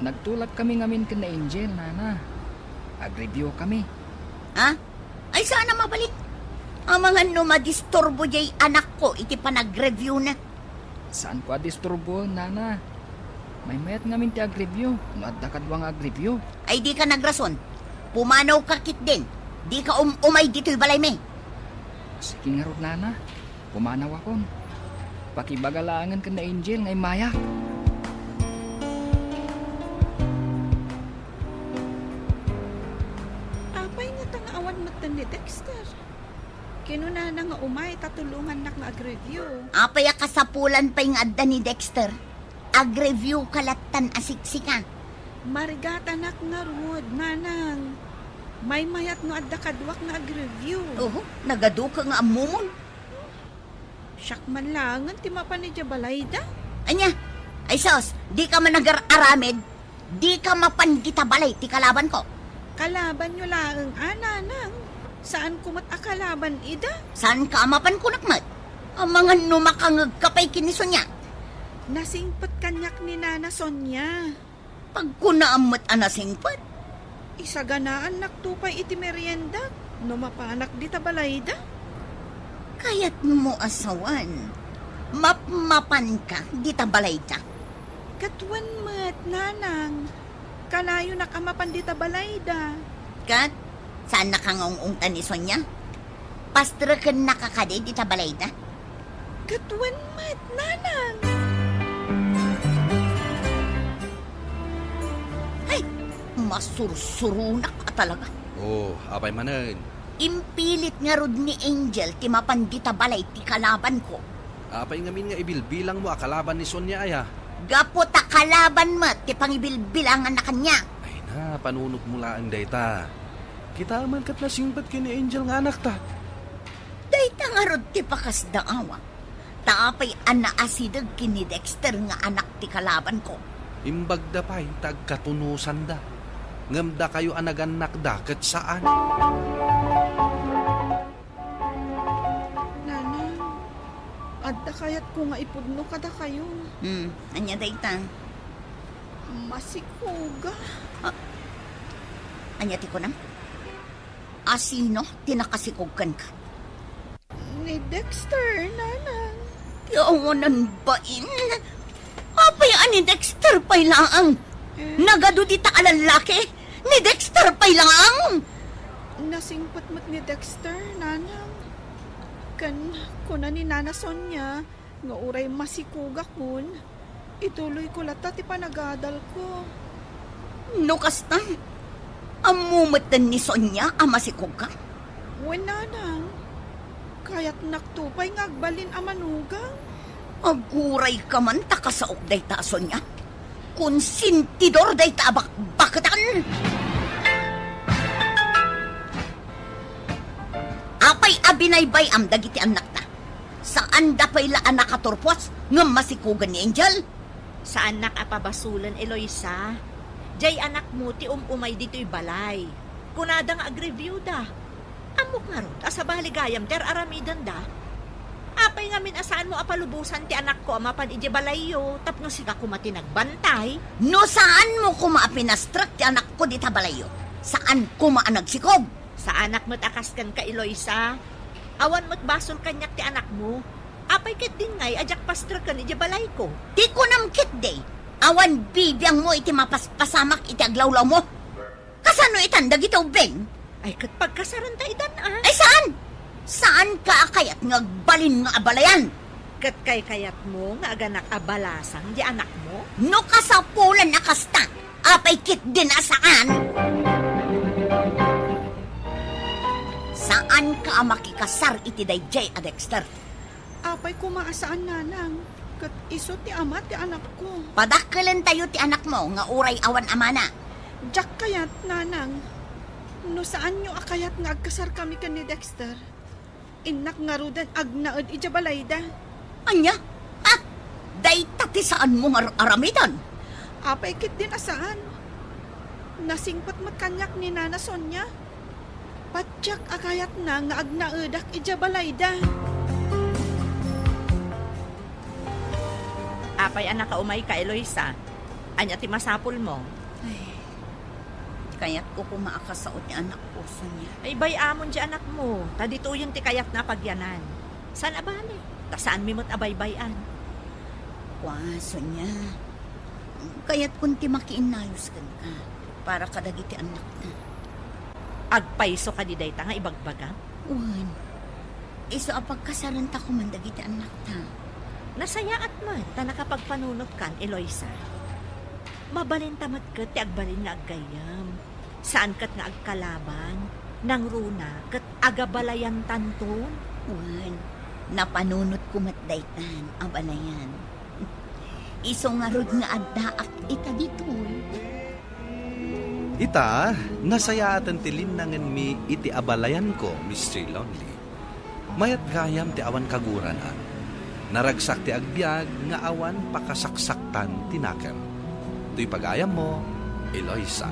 Nagtulagkami ngamin ken ni Angel, Nana. Agreview kami. Ha? Ay, saan a mabalin? Amangan no madisturbo diay anakko iti panagreviewna. Saanko a disturbo, Nana. Maymayat ngamin ti agreview no adda kadua nga agreview. Ay, dika nagrason. Pumanawka ketdin. Dika um-umay ditoy balaymi. Sige ngarud, Nana. Pumanawakon. Pakibaga laengen ken ni Angel nga immayak. Apay ngata nga awan metten ni Dexter? Kinunana nga umay ta tulongannak nga agreview. Apay a kasapulan pay nga adda ni Dexter? Agreview ka lattan a siksika. Marigatanak ngarud, nanang. Maymayat no adda kaduak nga agreview. Oho, nagaduka nga ammomon. Siak man laengen ti mapan idiay balayda. Ania? Ay sus, dika man agar-aramid. Dika mapan dita balay ti kalabanko. Kalabanyo laeng a, nanang. Saanko met a kalaban ida. Saanka a mapan kunak met? Amangan no makangegka pay ken ni Sonia. Nasingpet kaniak ni Nana Sonia. Pagkunaam met a nasingpet. Isaganaannakto pay iti meriendak no mapanak dita balayda. Kayatmo a sawen, mapmapanka dita balayda. Ket wen met, nanang, kanayonak a mapan dita balayda. Ket saannaka nga ung-ungtan ni Sonia? Pastrekennaka kadi dita balayda? Ket wen met, nanang. Ay, masursuronak a talaga. Oh, apay manen? Impilit ngarud ni Angel ti mapan dita balay ti kalabanko. Apay ngamin nga ibilbilangmo a kalaban ni Sonia aya? Gapu ta kalaban met ti pangibilbilanganna kaniak. Ay na, panunotmo laeng dayta. Kita man ket nasingpet ken ni Angel nga anakta. Ngarud ti pakasda, awa. Ta apay a naasideg ken ni Dexter nga anak ti kalabanko? Imbagda pay ta agkatunusanda. Ngem dakayo a nagannakda ket saan. Nanang, adda kayatko nga ipudno kadakayo. Hmm, ania dayta? Masikuga. Ah, ania ti kunam? Asino ti nakasikog kenka? Ni Dexter, Nanang. Ti awanan bain. Apay a ni Dexter pay laang? Eh? Nagadu dita a lallaki? Ni Dexter pay laang? Nasingpet met ni Dexter, Nanang. Ken kuna ni Nana Sonia nga uray masikugakon, ituloyko latta ti panagadalko. No kasta, ammo met ni Sonia a masikugka? Wen, Nanang. Kayatnakto pay nga agbalin a manugang. Agurayka man ta kasaok dayta a Sonia. Konsentidor dayta a bakbaketan. Apay a binaybay-am dagiti annakta? Saanda pay la a nakaturpos ngem masikugan ni Angel? Saannak a pabasolen, Eloisa. Diay anakmo ti um-umay ditoy balay. Kunada nga agreviewda. Ammok ngarud a sabali gayam ti ar-aramidenda. Apay ngamin a saanmo a palubosan ti anakko a mapan idiay balayyo tapno sika koma ti nagbantay? No saanmo koma a pinastrek ti anakko dita balayyo, saan koma a nagsikog. Saanak met a kas kenka, Eloisa. Awan met basol kaniak ti anakmo. Apay ketdin ngay a diak pastreken idiay balayko? Ti kunam ketdi, awan bibiangmo iti mapaspasamak iti aglawlawmo. Kasano itan dagiti ubbing? Ay, ket pagkasaranta itan, a? Ay, saan? Saanka a kayat nga agbalin nga abalayan? Ket kaykayatmo nga aganak a balasang di anakmo? No kasapulan a kasta, apay ketdin a saan? Saanka a makikasar iti daydiay a Dexter? Apay koma a saan, Nanang, ket isu ti ama ti anakko. Padakkelentayo ti anakmo nga uray awan amana. Diak kayat, Nanang. No saanyo a kayat nga agkasarkami ken ni Dexter, innak ngaruden agnaed idiay balayda. Ania? Ha? Dayta ti saanmo nga ar-, aramiden? Apay ketdin a saan? Nasingpet met kaniak ni Nana Sonia. Patiek a kayatna nga agnaedak idiay balayda. Apay a nakaumayka, Eloisa? Ania ti masapulmo? Ay, kayatko koma a kasao ti anakko, Sonia. Ay, bay-amon ti anakmo, ta ditoyen ti kayatna a pagyanan. Saan a bale, ta saanmi met a baybay-an. Kua, Sonia, kayatkon ti makiinnayos kenka para kadagiti annakta. Agpayso kadi dayta nga ibagbagam? Wen, isu a pagkasarenta koma dagiti annakta. Nasayaat met ta nakapagpanunotkan, Eloisa. Mabalinta met ket ti agbalin nga aggayyem. Saan ket nga agkalaban, nangruna ket agabalayantanton. Wen, napanunotko met daytan, abalayan. Isu ngarud nga addaak ita ditoy. Ita, nasayaaten ti linnangenmi iti abalayanko, Mister Lonely. Mayat gayam ti awan kaguran-an. Naragsak ti agbiag nga awan pakasaksaktan ti nakem. Toy pagayammo, Eloisa.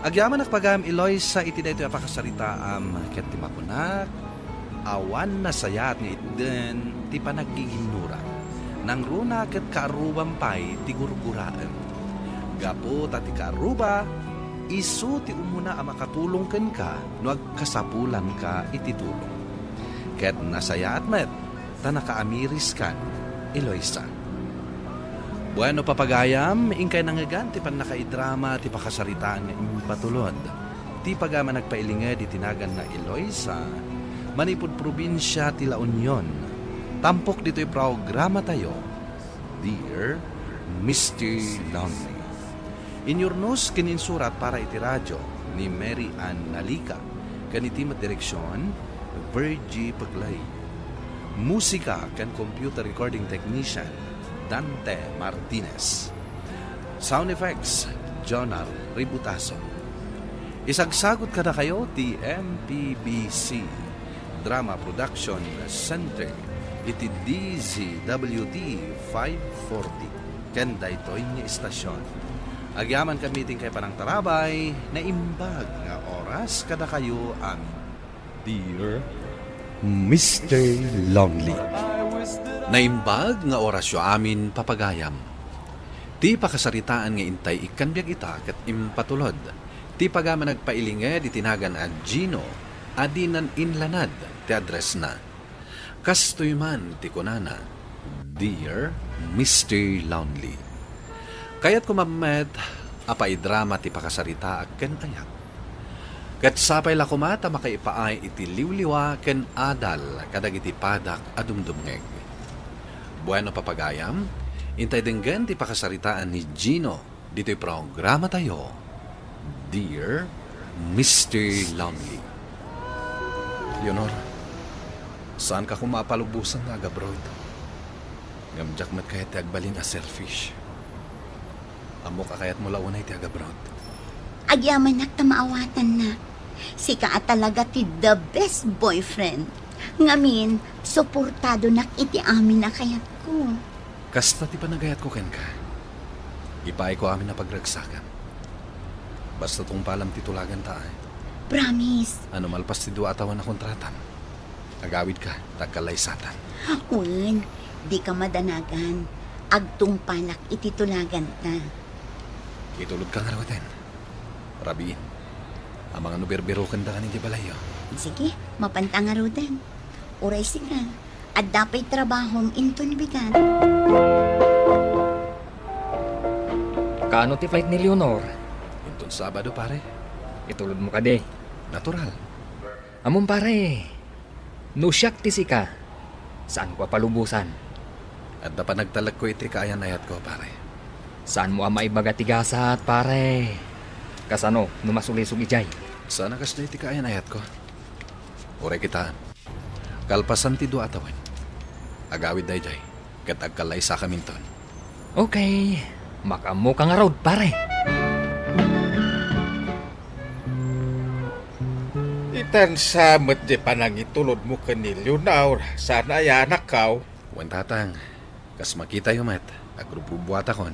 Agyamanak pagayam, Eloisa, iti daytoy a pakasaritaam ket ti makunak, awan nasayaat nga itden ti panaggiginnuram. Nangruna ket kaarrubam pay ti gurguraem. Gapu ta ti kaarruba, isu ti umuna a makatulong kenka no agkasapulanka iti tulong. Ket nasayaat met ta nakaamiriskan, Eloisa. Bueno, papagayam, inkay nangngegan ti pannakaidrama ti pakasaritaan nga impatulod ti pagayam a nagpailinged iti naganna Eloisa manipud probinsia ti La Union. Tampok ditoy programatayo, Dear Mister Lonely. Inyurnos ken insurat para iti radio ni Mary Ann Nalica, ken iti met direksion, Virgie Peglay. Musika ken computer recording technician, Dante Martinez. Sound effects, Jonar Ributaso. Isagsagut kadakayo ti M P B C. Drama Production Center iti D Z W T five forty ken daytoy nga istasyon. Agyaman kami ti inkay panangtarabay, naimbag nga oras kadakayo amin. Dear Mister Lonely. Naimbag nga orasyo amin, papagayam. Ti pakasaritaan nga intay ikkan biag ita ket impatulod ti paga-, managpailinged iti nagan a Gino a dinan inlanad ti addressna. Kastoy man ti kunana, "Dear Mister Lonely." Kayatko met a paidrama ti pakasaritaak ken ayat. Ket sapay la koma ta makaipaay iti liwliwa ken adal kadagiti padak a dumdumngeg. Bueno, papagayam, intay denggen ti pakasaritaan ni Gino ditoy programatayo, Dear Mister Lonely. Leonor, saanka koma a palubosan nga agabroad. Ngem diak met kayat ti agbalin a selfish. Ammok a kayatmo la unay ti agabroad. Agyamanak ta maawatannak. Sika a talaga ti the best boyfriend. Ngamin, suportadonak iti amin a kayatko. Kasta ti panagayatko kenka. Ipaayko amin a pagragsakam. Basta tungpalam ti tulaganta, ay. Promise. Ano malpas ti dua a tawen a kontratam, agawidka, ta agkallaysatan. Wen, dika madanagan. Agtungpalak iti tulaganta. Itulodka ngaruden. Rabiin. Amangan no birbirokendaka idiay balayyo. Sige, mapanta ngaruden. Uray sika, adda pay trabahom inton bigat. Kaano ti flight ni Leonor? Inton Sabado, pare. Itulodmo kadi? Natural. Ammom, pare, no siak ti sika, saanko a palubosan. Adda panagtalekko iti kaayan-ayatko, pare. Saanmo a maibaga ti gasat, pare. Kasano no masulisog idiay? Saan a kasdiay ti kaayan-ayatko. Uray kitaem. Kalpasan ti dua a tawen, agawid daydiay, ket agkallaysakaminton. Okay. Makaammoka ngarud, pare. Itan sa met di panangitulodmo ken ni Leonor, saan a ayanakkaw? Wen, Tatang. Kas makitayo met, agrubrubuatakon.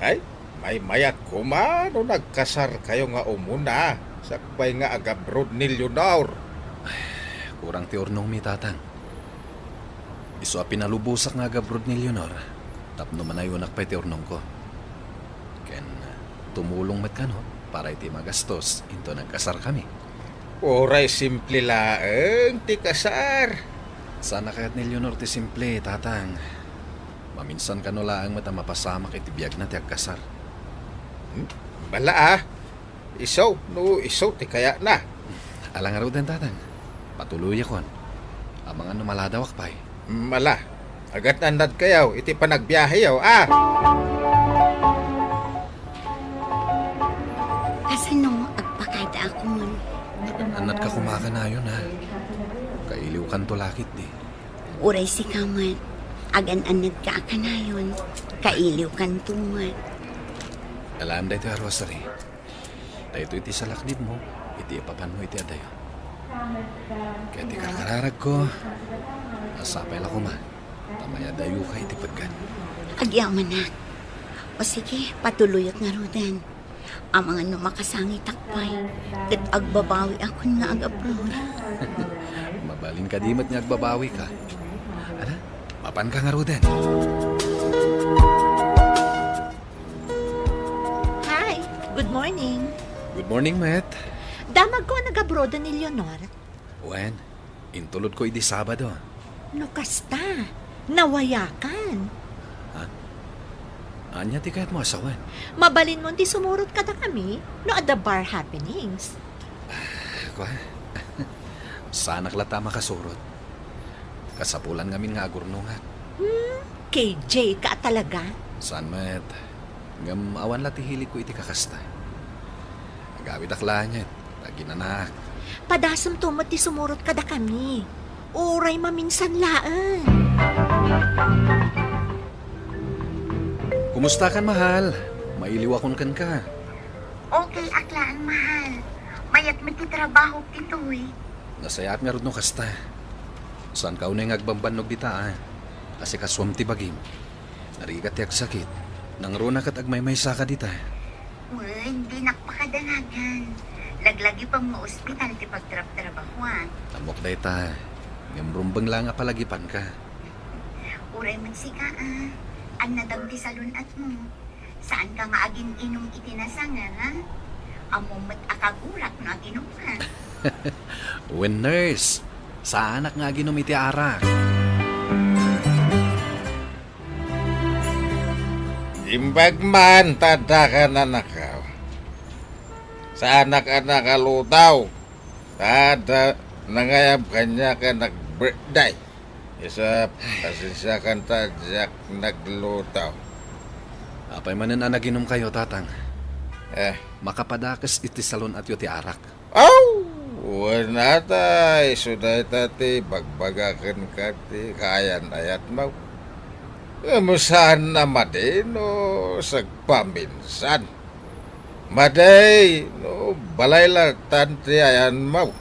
Ay, maymayat koma no nagkasarkayo nga umuna, sakbay nga agabroad ni Leonor. Ay, kurang ti urnongmi, Tatang. Isu a pinalubosak nga agabroad ni Leonor tapno manayonak pay ti urnongko. Ken tumulong met kano para iti magastos inton nagkasarkami. Uray simple laeng ti kasar. Saan a kayat ni Leonor ti simple, Tatang. Maminsan kano laeng met a mapasamak iti biagna ti agkasar. Hmm? Bala, ah. Isu, no isu ti kayatna. Ala ngaruden, Tatang. Patuloyakon. Amangan no maladawak pay. Mala, agan-annadkayo iti panagbiaheyo, a? Kasano agpakadaakon? Agan-annadka koma kanayon, a? Kailiwkanto la ketdi. Uray sika met, agan-annadka a kanayon, kailiwkanto met. Alaem daytoy a rosary. Daytoy ti salaknibmo iti ipapanmo iti adayo. Ket ti karkararagko, a sapay la koma ta mayadayoka iti peggen. Agyamanak. O sige, patuloyak ngaruden. Amangan no makasangitak pay, ket agbabawiakon nga agabroad. Mabalin kadi met nga agbabawika. Ala, mapanka ngaruden. Hi! Good morning. Good morning, met. Damagko a nagabroad ni Leonor. Wen, intulodko idi Sabado. No kasta, nawayakan. Ha? Ania ti kayatmo a sawen? Mabalinmon ti sumurot kadakami no adda bar happenings. Kua? Saanak latta a makasurot. Kasapulan ngamin nga agurnongak. Hmm, K J ka talaga. Saan met? Ngem awan la ti hiligko iti kakasta. Agawidak laengen, ta aginanaak. Padasemto met ti sumurot kadakami. Uray maminsan laeng. Kumustakan, mahal? Mailiwakon kenka. Okay ak laeng, mahal. Mayat met ti trabahok ditoy. Nasayaat ngarud no kasta. Saanka unay nga agbambannog dita, a. Asikasuam ti bagim. Narigat ti agsakit. Nangruna ket agmaymaysaka dita. Wen, dinak pakadalagan. Laglagipem nga ospital ti pagtrabtrabahoan. Ammok dayta. Ngem rumbeng laeng a palagipanka. Uray met sika, a. Annadam ti salun-atmo. Saanka nga agin-inum iti nasanger, a? Ammom met a kagurak no aginumka. Wen, nurse. Saanak nga aginum iti arak. Imbag man ta addakan a nakaw. Saanak a nakalutaw. Ta adda nangayab kaniak a nag-birthday. Isu, pasensiakan ta diak naglutaw. Apay manen a naginumkayo, Tatang? Eh. Makapadakes iti salun-atyo ti arak. Aw! Wen ata, isu dayta ti bagbaga kenka ti kaayan-ayatmo. Ngem saan a madi no sagpaminsan. Madi no balay lattan ti ayanmo.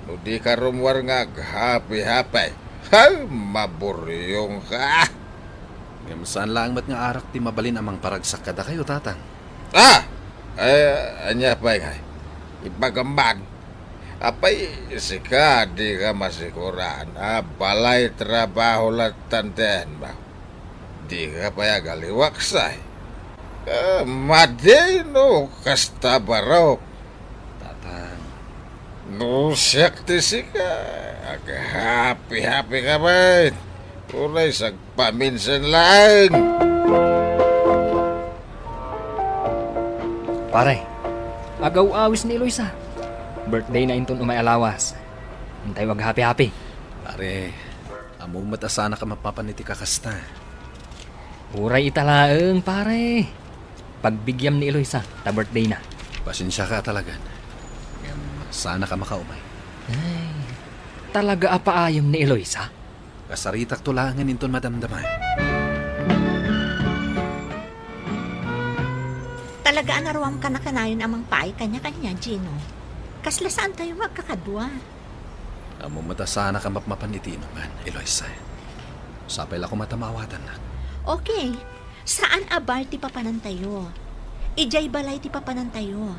No dika rummuar nga aghapi-hapi. Ha, maburyongka. Ngem saan laeng met nga arak ti mabalin a mangparagsak kadakayo, Tatang. Ah! Ay, ania pay ngay? Ibagam man. Apay, sika, dika masikuran a balay trabaho lattan ti ayanmo. Dika pay agaliwaksay. Ah, madi no kasta barok. Tatang. No siak ti sika, aghapi-hapika met. Uray sagpaminsan laeng. Pare, agaw-awis ni Eloisa. Birthday na inton umay a lawas. Intayo aghapi-hapi. Pare, ammom met a saanak a mapmapan iti kakasta. Uray ita laeng, pare. Pagbigyam ni Eloisa ta birthday na. Pasensiaka a talagan. Ngem saanak a makaumay. Ay, talaga a paayem ni Eloisa? Kasaritakto laengen inton madamdama. Talaga a naruam kanakanayon a mangpaay kaniakaniak, Gino. Kasla saantayo nga agkakadua. Ammom met a saanak a mapmapan iti inuman, Eloisa. Sapay la koma ta maawatannak. Okay. Saan a bar ti papanantayo. Idiay balay ti papanantayo.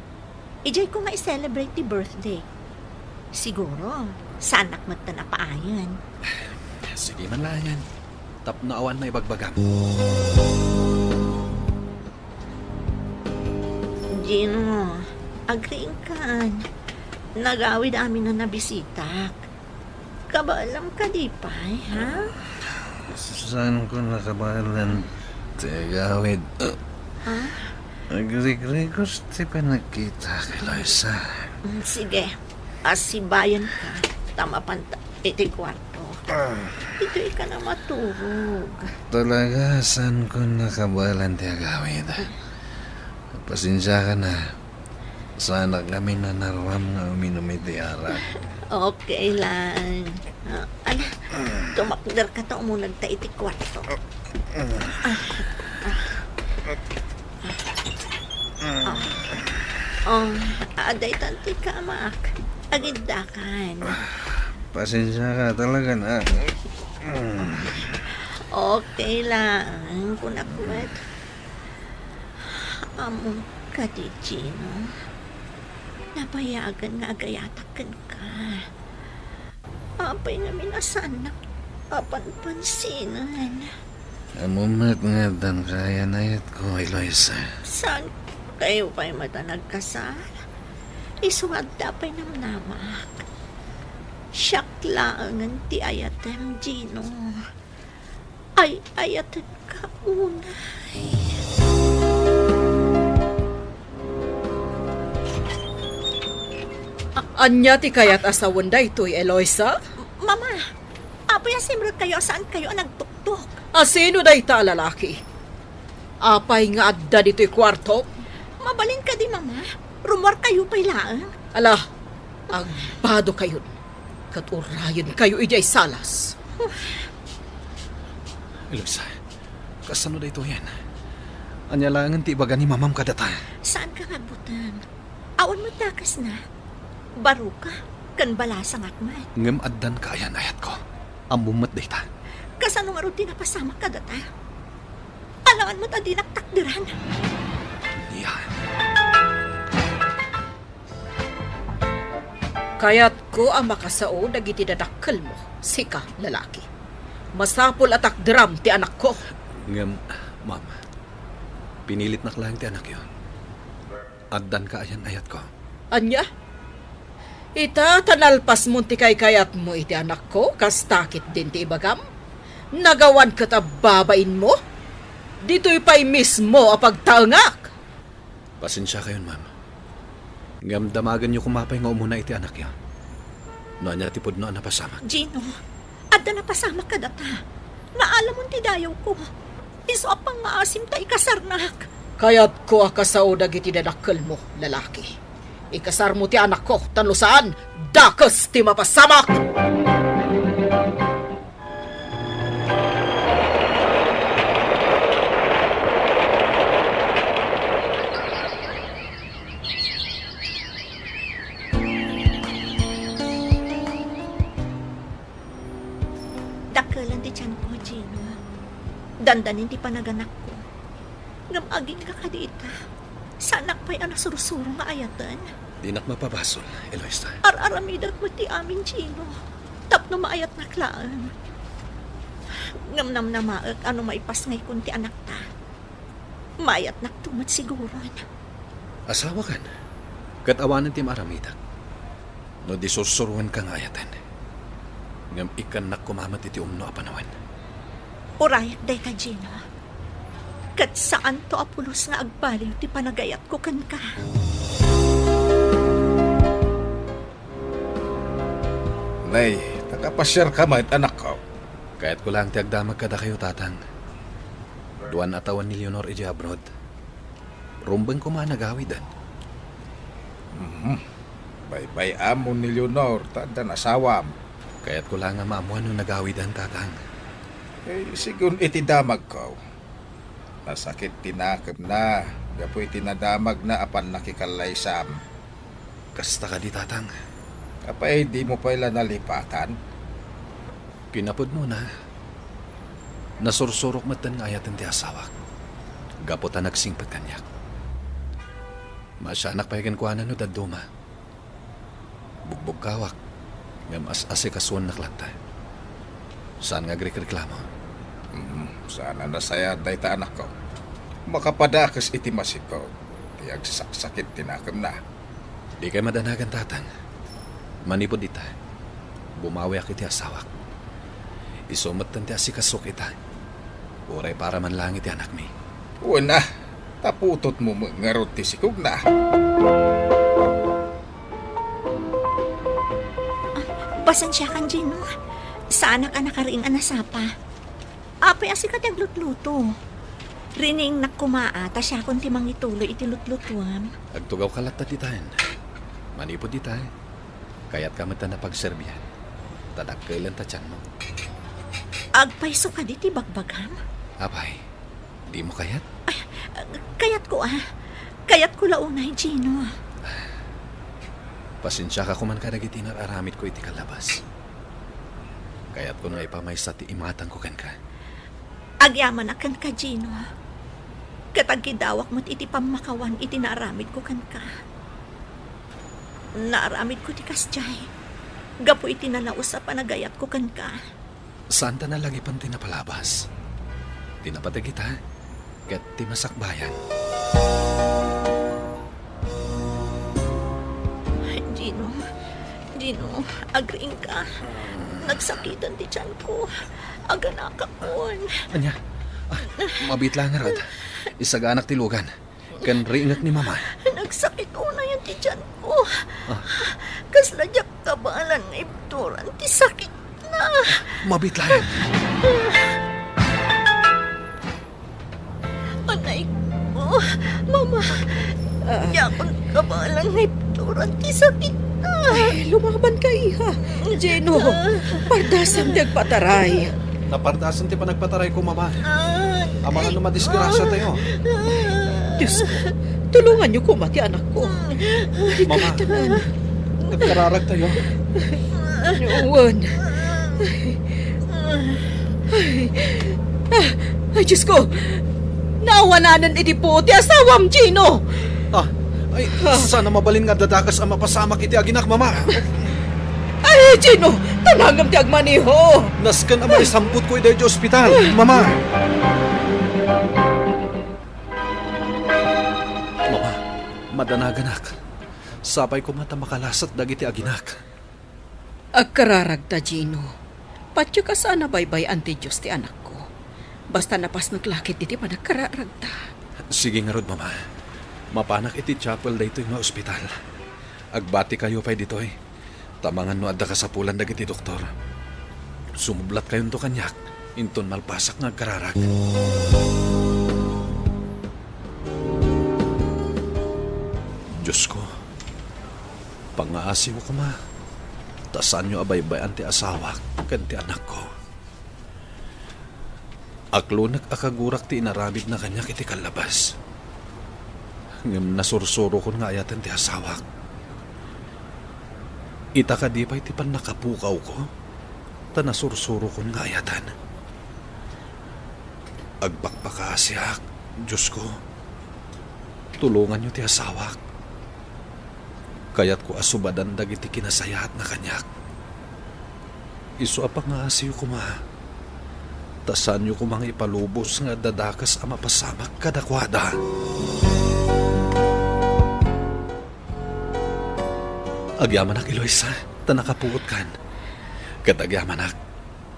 Idiay koma i-celebrate ti birthday. Siguro, saanak met a paayen. Sige man laengen. Tapno awan maibagbagam. Gino, agriingkan. Nagawid amin a nabisitak. Kabaelam kadi pay, ha? Saanko nakabaelan ti agawid. Ha? Agrigrigos ti panagkitak, Eloisa. Mm, sige. Asibayanka, ta mapanta iti kuarto. Ah. Ditoyka na maturog. Talaga, saanko nakabaelan ti agawid. Pasensiaka na. Saanak ngamin a naruam nga uminum iti arak. Okay lang. Ah, ala, tumakderka ta umunegta iti kuarto. Ah, ah. Ah. Oh, adda itan ti kamak. Agiddakan. Pasensiaka talaga na. Okay lang. Kunak met. Ammom kadi, Gino? Nabayagen nga agayatak kenka. Apay ngamin a saannak a panpansinan? Ammom met nga addan kaayan-ayatko, Eloisa. Saankayo pay met a nagkasar? Isu nga adda pay namnamak. Siak laengen ti ayatem, Gino. Ay-ayatenka unay. A-, ania ti kayat a sawen daytoy, Eloisa? Mama, apay a simrekkayo a saankayo a nagtuktok? A sino dayta a lalaki? Apay nga adda ditoy kuarto? Mabalin kadi, Mama? Rummuarkayo pay laeng. Ala, agbadokayon. Ket urayenkayo idiay salas. Eloisa, kasano daytoyen? Ania laengen ti ibaga ni Mamam kadata? Saanka nga agbuteng. Awan met dakesna. Baroka. Ken balasangak met. Ngem addan kaayan ayatko. Ammom met dayta. Kasano ngarud ti napasamak kadata? Alangan met a dinak takderan. Ya. Kayatko a makasao dagiti dadakkelmo, sika, lalaki. Masapul a takderam ti anakko. Ngem, ma'am, pinilitnak laeng ti anakyo. Addan kaayan ayatko. Ania? Ita, ta nalpasmon ti kaykayatmo iti anakko, kasta ketdin ti ibagam? Nagawan ket a babainmo? Ditoy pay mismo a pagtaengak! Pasensiakayon, ma'am. Ngem damagenyo koma pay nga umuna iti anakyo. No ania ti pudno a napasamak. Gino, adda napasamak kadata. Naalamon ti dayawko. Isu a pangngaasim ta ikasarnak. Kayatko a kasao dagiti dadakkelmo, lalaki. Ikasarmo ti anakko, ta no saan, dakes ti mapasamak! Dakkelen ti tianko, Gino. Dandanin ti panaganakko. Ngem agingga kadi ita, saanak pay a nasursuro nga ayaten. Dinak mapabasol, Eloisa. Ar-aramidek met ti amin, Gino, tapno maayatnak laeng. Ngem namnamaek a no maipasngaykon ti anakta, maayatnakto met siguron. Asawakan, ket awanen ti maaramidek. No di sursuroenka nga ayaten, ngem ikkannak koma met iti umno a panawen. Urayak dayta, Gino. Ket saanto a pulos nga agbaliw ti panagayatko kenka. Nay, nakapasiarka met, anakko? Kayatko laeng ti agdamag kadakayo, Tatang. Duan a tawen ni Leonor idiay abroad. Rumbeng koma a nagawiden. Mhm. Baybay-am ni Leonor, ta addan asawam. Kayatko laeng a maammuan no nagawiden, Tatang. Eh, sigun iti damagko, nasakit ti nakemna gapu iti nadamagna a pannakikallaysam. Kasta kadi, Tatang? Apay dimo pay la nalipatan? Kinapudnona, nasursurok metten nga ayaten ti asawak, gapu ta nagsingpet kaniak. Maasianak pay kenkuana no dadduma. Bugbugkawak, ngem as-asikasuennak latta. Saan nga agrikreklamo. Mm, saan a nasayaat dayta, anakko. Makapadakes iti masikog ti agsaksakit ti nakemna. Dikay madanagan, Tatang. Manipud ita, bumawiak iti asawak. Isu metten ti asikasok ita. Uray para man laeng iti anakmi. Wen a, ta putotmo met ngarud ti sikogna. Ah, pasensiakan, Gino. Saanak a nakariing a nasapa. Apay a sika ti aglutluto? Riniingnak koma a ta siakon ti mangituloy iti lutlutuam. Agtugawka latta ditayen. Manipud dita, kayatka met a napagserbian, ta dakkelen ta tianmo. Agpayso kadi ti bagbagam? Apay, dimo kayat? Ay, kayatko a. Kayatko la unay, Gino. Pasensiaka koman kadagiti inar-aramidko iti kallabas. Kayatko nga ipamaysa ti imatangko kenka. Agyamanak kenka, Gino. Ket agkidawak met iti pammakawan iti naaramidko kenka. Naaramidko ti kasdiay gapu iti nalaus a panagayatko kenka. Saan ta nalangipen ti napalabas, ti napateg ita, ket ti masakbayan. Gino, Gino, agriingka. Nagsakiten ti tianko. Aganakakon. Ania? Ah, mabiit laeng ngarud. Isaganak ti lugan. Ken riingek ni Mama. Nagsakit unayen ti tianko. Ah. Kasla diak kabaelan nga ibturan ti sakitna. Mabiit laeng. Anay ko, Mama. Ah. Diakon kabaelan nga ibturan ti sakitna. Ay, lumabanka, iha. Gino, pardasam ti agpataray. Napardasam ti panagpatarayko, Mama. Ah. Amangan no madisgrasiatayo. Diosko, tulonganyo koma ti anakko. Mama. Marikatan. Agkararagtayo. Wen. Ay, ay, ah, ay, Diyos ko! Naawananen iti puot ti asawam, Gino! Ah, ay, ah, saan a mabalin nga adda dakes a mapasamak iti aginak, Mama? Ay, Gino! Tanangem ti agmaneho! Nasken a maisambutko idiay ospital, Mama! Mama, madanaganak. Sapay koma ta makalasat dagiti aginak. Agkararagta, Gino. Patiek a saan a baybay-an ti Dios ti anakko. Basta napasnek la ketdi ti panagkararagta. Sige ngarud, Mama. Mapanak iti chapel daytoy nga ospital. Agbatikayo pay ditoy. Ta amangan no adda kasapulan dagiti doktor. Sumublatkayonto kaniak, inton malpasak nga agkararag. Diosko, pangaasiyo koma, ta saanyo a baybay-an ti asawak ken ti anakko. Aklonek a kagurak ti inaramidna kaniak iti kallabas. Ngem nasursurokon nga ayaten ti asawak. Ita kadi pay ti pannakapukawko, ta nasursurokon nga ayaten. Agpakpakaasiak, Diosko. Tulonganyo ti asawak. Kayatko a subadan dagiti kinasayaatna kaniak. Isu a pangaasiyo koma, ta saanyo koma nga ipalubos nga adda dakes a mapasamak kadakuada. Agyamanak, Eloisa, ta nakapuotkan. Ket agyamanak,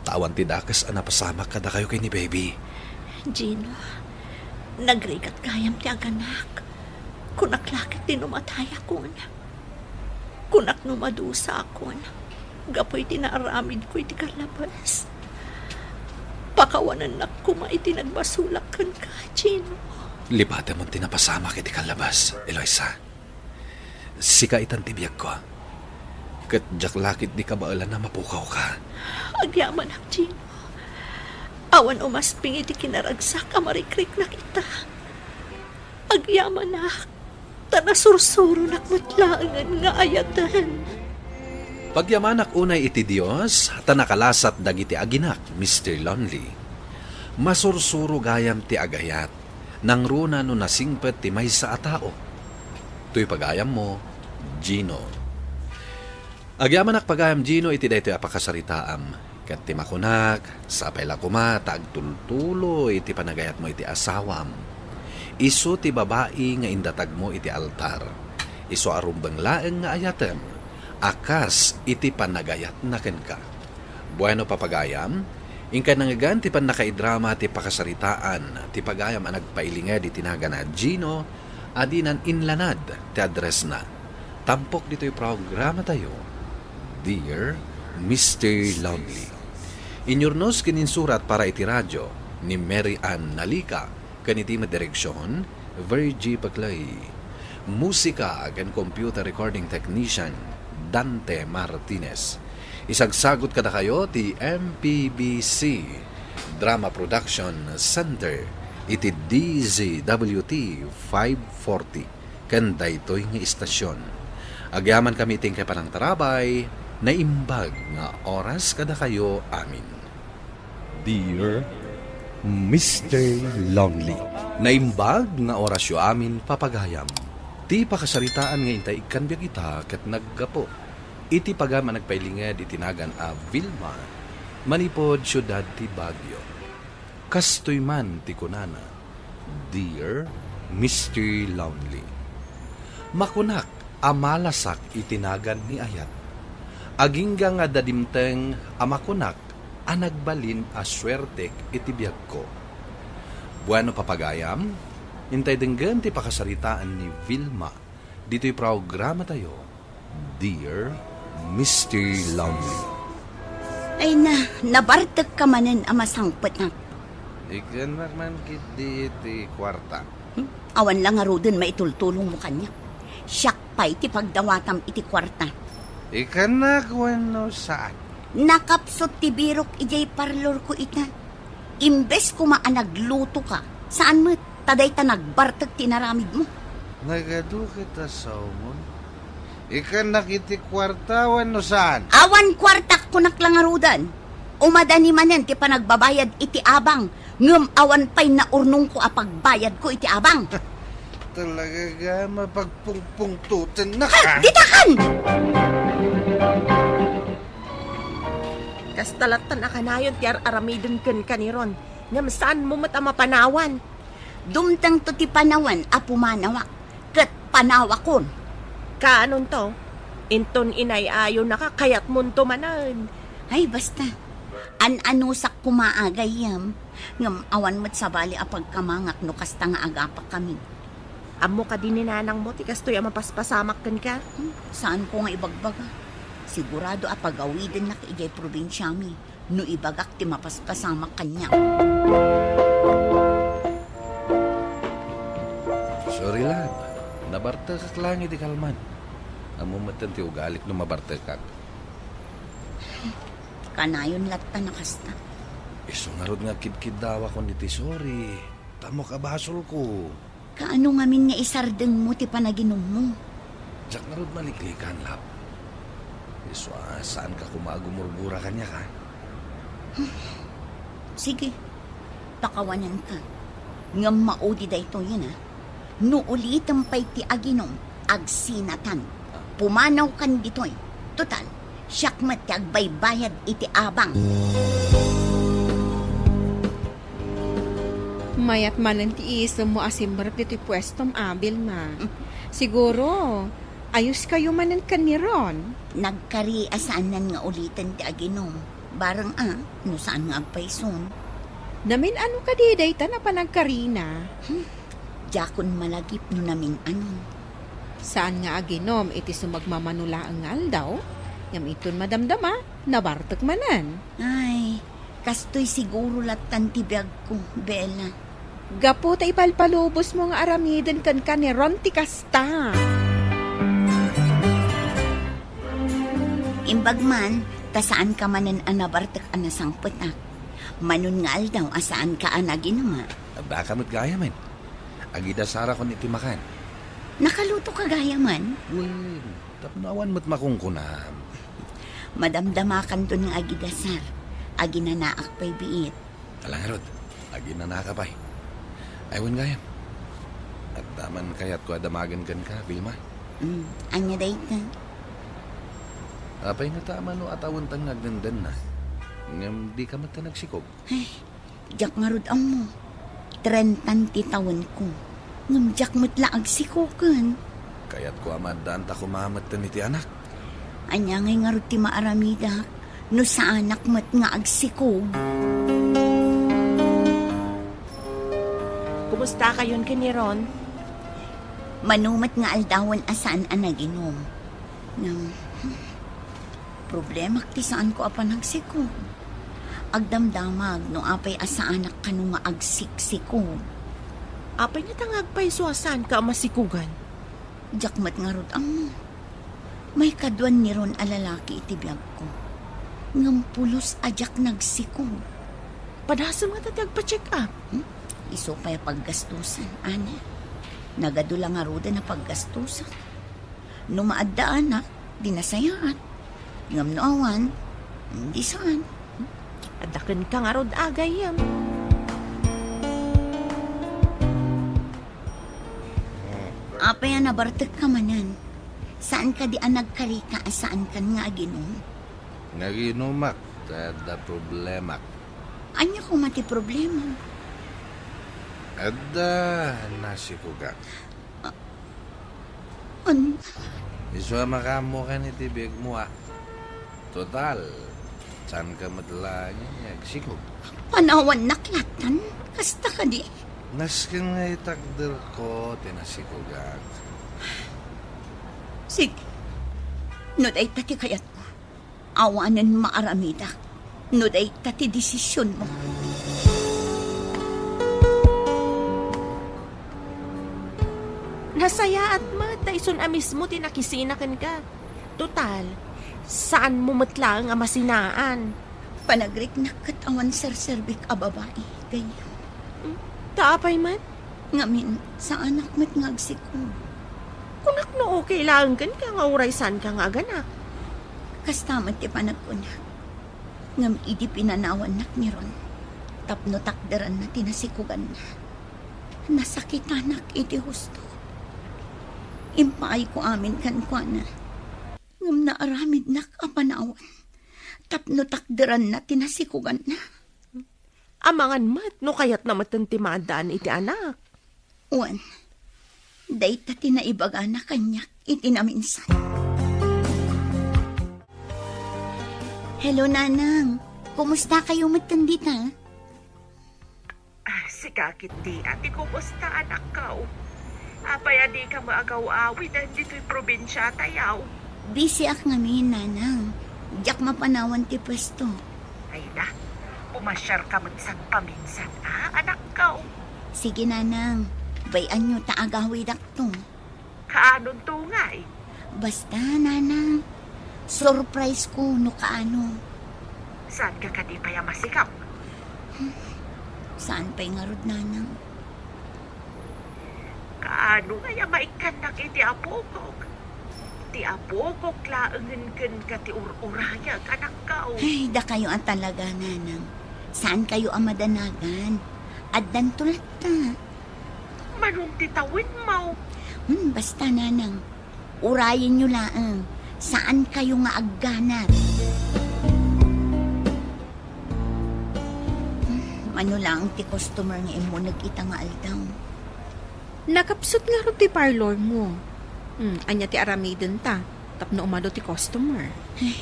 ta awan ti dakes a napasamak kadakayo ken ni Baby. Gino, nagrigat gayam ti aganak. Kunak la ketdi no matayakon. Kunak no madusakon gapu iti naaramidko iti kallabas. Pakawanennak koma iti nagbasolak kenka, Gino. Lipatemon ti napasamak iti kallabas, Eloisa. Sika itan ti biagko. Ket diak la ketdi kabaelan a mapukawka. Agyamanak, Gino. Awan umasping iti kinaragsak a marikriknak ita. Agyamanak, ta nasursuronak met laengen nga ayaten. Pagyamanak unay iti Dios, ta nakalasat dagiti aginak, Mister Lonely. Masursuro gayam ti agayat, nangruna no nasingpet ti maysa a tao. Toy pagayammo, Gino. Agyamanak pagayam, Gino, iti daytoy a pakasaritaam. Ket ti makunak, sapay la koma ta agtultuloy ti panagayatmo iti asawam. Isu ti babai nga indatagmo iti altar. Isu a rumbeng laeng nga ayatem, a kas iti panagayatna kenka. Bueno, papagayam, inkay nangngegan ti pannakaidrama ti pakasaritaan ti pagayam a nagpailinged iti nagan a Gino a dinan inlanad ti addressna. Tampok ditoy programatayo, Dear Mister Lonely. Inyurnos ken insurat para iti radyo ni Mary Ann Nalica, ken iti met direksion, Virgie Paclay. Musika ken computer recording technician, Dante Martinez. Isagsagut kadakayo ti M P B C Drama Production Center iti D Z W T five forty ken daytoy nga istasion. Agyamankami iti inkay panangtarabay, naimbag nga oras kadakayo amin. Dear Mister Lonely. Naimbag nga orasyo amin, papagayam. Ti pakasaritaan nga intay ikkan biag ita ket naggapu iti pagayam a nagpailinged iti nagan a Vilma, manipud siudad ti Baguio. Kastoy man ti kunana, Dear Mister Lonely. Makunak a malasak iti nagan ni Ayat. Agingga nga adda dimteng a makunak a nagbalin a suertek iti biagko. Bueno, papagayam, intay denggen ti pakasaritaan ni Vilma ditoy programatayo, Dear Mister Lonely. Ay na, nabartekka manen a masangpetak. Ikkannak man ketdi iti kuarta. Hmm? Awan la ngaruden maitultulongmo kaniak. Siak pay ti pagdawatam iti kuarta. Ikkannak wenno saan? Nakapsut ti birok idiay parlorko ita. Imbes koma a naglutoka, saan met, ta dayta nagbartek ti inaramidmo. Nagadu ket a saomon. Ikkannak iti kuarta wenno saan? Awan kuartak, kunak la ngaruden. Umadani manen ti panagbabayad iti abang, ngem awan pay naurnongko a pagbayadko iti abang. Talaga nga mapagpungpungtotennak, Ay, ha? Ditakan! Kasta lattan a kanayon ti ar-aramiden kenka ni Ron, ngem saanmo met a mapanawan. Dumtengto ti panawen a pumanawak, ket panawakon. Kaanonto? Inton inay-ayonaka, kayatmonto manen. Ay, basta. An-anusak koma a gayyem, ngem awan met sabali a pagkamangak no kasta nga agapakami. Ammo kadi ni nanangmo ti kastoy a mapaspasamak kenka? Hmm, saanko nga ibagbaga. Sigurado a pagawidennak idiay probinsiami no ibagak ti mapaspasamak kaniak. Sorry, love. Nabartekak laeng iti kalman. Ammo metten ti ugalik no mabartekak. Kanayon latta a kasta. Isu ngarud nga agkidkiddawakon iti sorry. Tamok a basolko. Kaano ngamin nga isardengmo ti panaginummo? Diak ngarud maliklikan, love. Isu a saanka koma a gumurgura kaniak, ha? Sige, pakawanenka. Ngem maudi daytoyen, a. No ulitem pay ti aginum, agsinatan. Pumanawkan ditoy. Total, siak met ti agbaybayad iti abang. Mayat manen ti isemmo a simrek ditoy puestom, a, Vilma. Siguro, ayoskayo manen ken ni Ron. Nagkari a saanen nga uliten ti aginum. Bareng a, no saan nga agpayson. Namin-ano kadi dayta a panagkarina? Hmm, diakon malagip no namin-anon. Saan nga aginum iti sumagmamano laeng nga aldaw, ngem inton madamdama, nabartek manen. Ay, kastoy siguro lattan ti biagko, Bella. Gapu ta ipalpalubosmo nga aramiden kenka ni Ron ti kasta. Imbag man, ta saanka manen a nabartek a nasangpetak. Manon nga aldaw a saanka a naginuma. Addaka met gayamen. Agidasarakon iti makan. Nakalutoka gayamen? Wen, tapno awan met makunkunam. Madamdamakanton nga agidasar. Aginanaak pay biit. Ala ngarud, aginanaka pay. Ay, wen gayam. Adda man kayatko a damagen kenka, Vilma. Mm, ania dayta? Apay ngata a mano a tawentan nga agdendenna? Ngem dika met nagsikog? Ay, diak ngarud ammo. Trentan ti tawenko. Ngem diak met la agsikogen. Kayatko a maaddaan ta koma metten iti anak. Ania ngay ngarud ti maaramidak no saanak met nga agsikog? Kumustakayon ken ni Ron? Mano met nga aldawen a saan a naginum. Ngem, hmm, problemak ti saanko a panagsikog. Agdamdamag no apay a saanak kano nga agsiksikog. Apay ngata nga agpayso a saanka a masikogan? Diak met ngarud ammo. Maikadua ni Ron a lalaki iti biagko. Ngem pulos a diak nagsikog. Padasem ngata ti agpa-check up. Hmm? Isu pay a paggastusan, ania? Nagadu la ngaruden a paggastusak. No maaddaanak, di nasayaat. Ngem no awan, di saan. Adda kenka ngarud a gayyem. Apay a nabartekka manen? Saan kadi a nagkarika a saankan nga aginum? Naginumak, ta adda problemak. Ania koma ti problema? Adda nasikogak. An- Isu a makaammokan iti biagmo, a. Total, saanka met laeng nga agsikog. Panawannak lattan, kasta kadi? Nasken nga itakderko ti nasikogak. Sige. No dayta ti kayatmo, awanen maaramidak no dayta ti desisionmo. Nasayaat met ta isun a mismo ti nakisina kenka. Total, saanmo met laeng a masinaan. Panagriknak ket awan serserbik a babai, gayyem. Hmm, ta apay met? Ngamin, saanak met nga agsikog. Kunak no okay laeng kenka nga uray saanka nga aganak. Kasta met ti panagkunak. Ngem idi pinanawannak ni Ron, tapno takderanna ti nasikuganna, nasakitanak iti husto. Impaayko amin kenkuana, ngem naaramidnak a panawan tapno takderanna ti nasikuganna. Amangan met no kayatna metten ti maaddaan iti anak. Wen, dayta ti naibagana kaniak iti naminsan. Hello, Nanang. Kumusta kayo metten dita? Ah, sika ketdi a ti kumusta, anakko? Apay a dika maagaw-awiden ditoy probinsia tayo? Busy ak ngamin, Nanang. Diak mapanawan ti pwesto. Ay na, pumasyarka met sagpaminsan, a, anakko? Sige, Nanang. Bay-anyo ta agawidakto. Kaanonto ngay? Basta, Nanang. Surprise ko no kaano. Saanka kadi pay a masikap? Saan pay ngarud, Nanang? Kaano ngay a maikkannak iti apokok? Ti apokok laengen kenka ti ur-urayek, anakko. Ay, dakayo a talaga, Nanang. Saan kayo a madanagan? Addanto latta. Manon ti tawenmo? Hmm, basta, Nanang. Urayenyo laeng. Saan kayo nga agganat? Hmm, mano laeng ti customer nga immuneg ita nga aldaw? Nakapsut ngarud ti parlor mo. Hmm, ania ti aramidenta tapno umadu ti customer? Ay,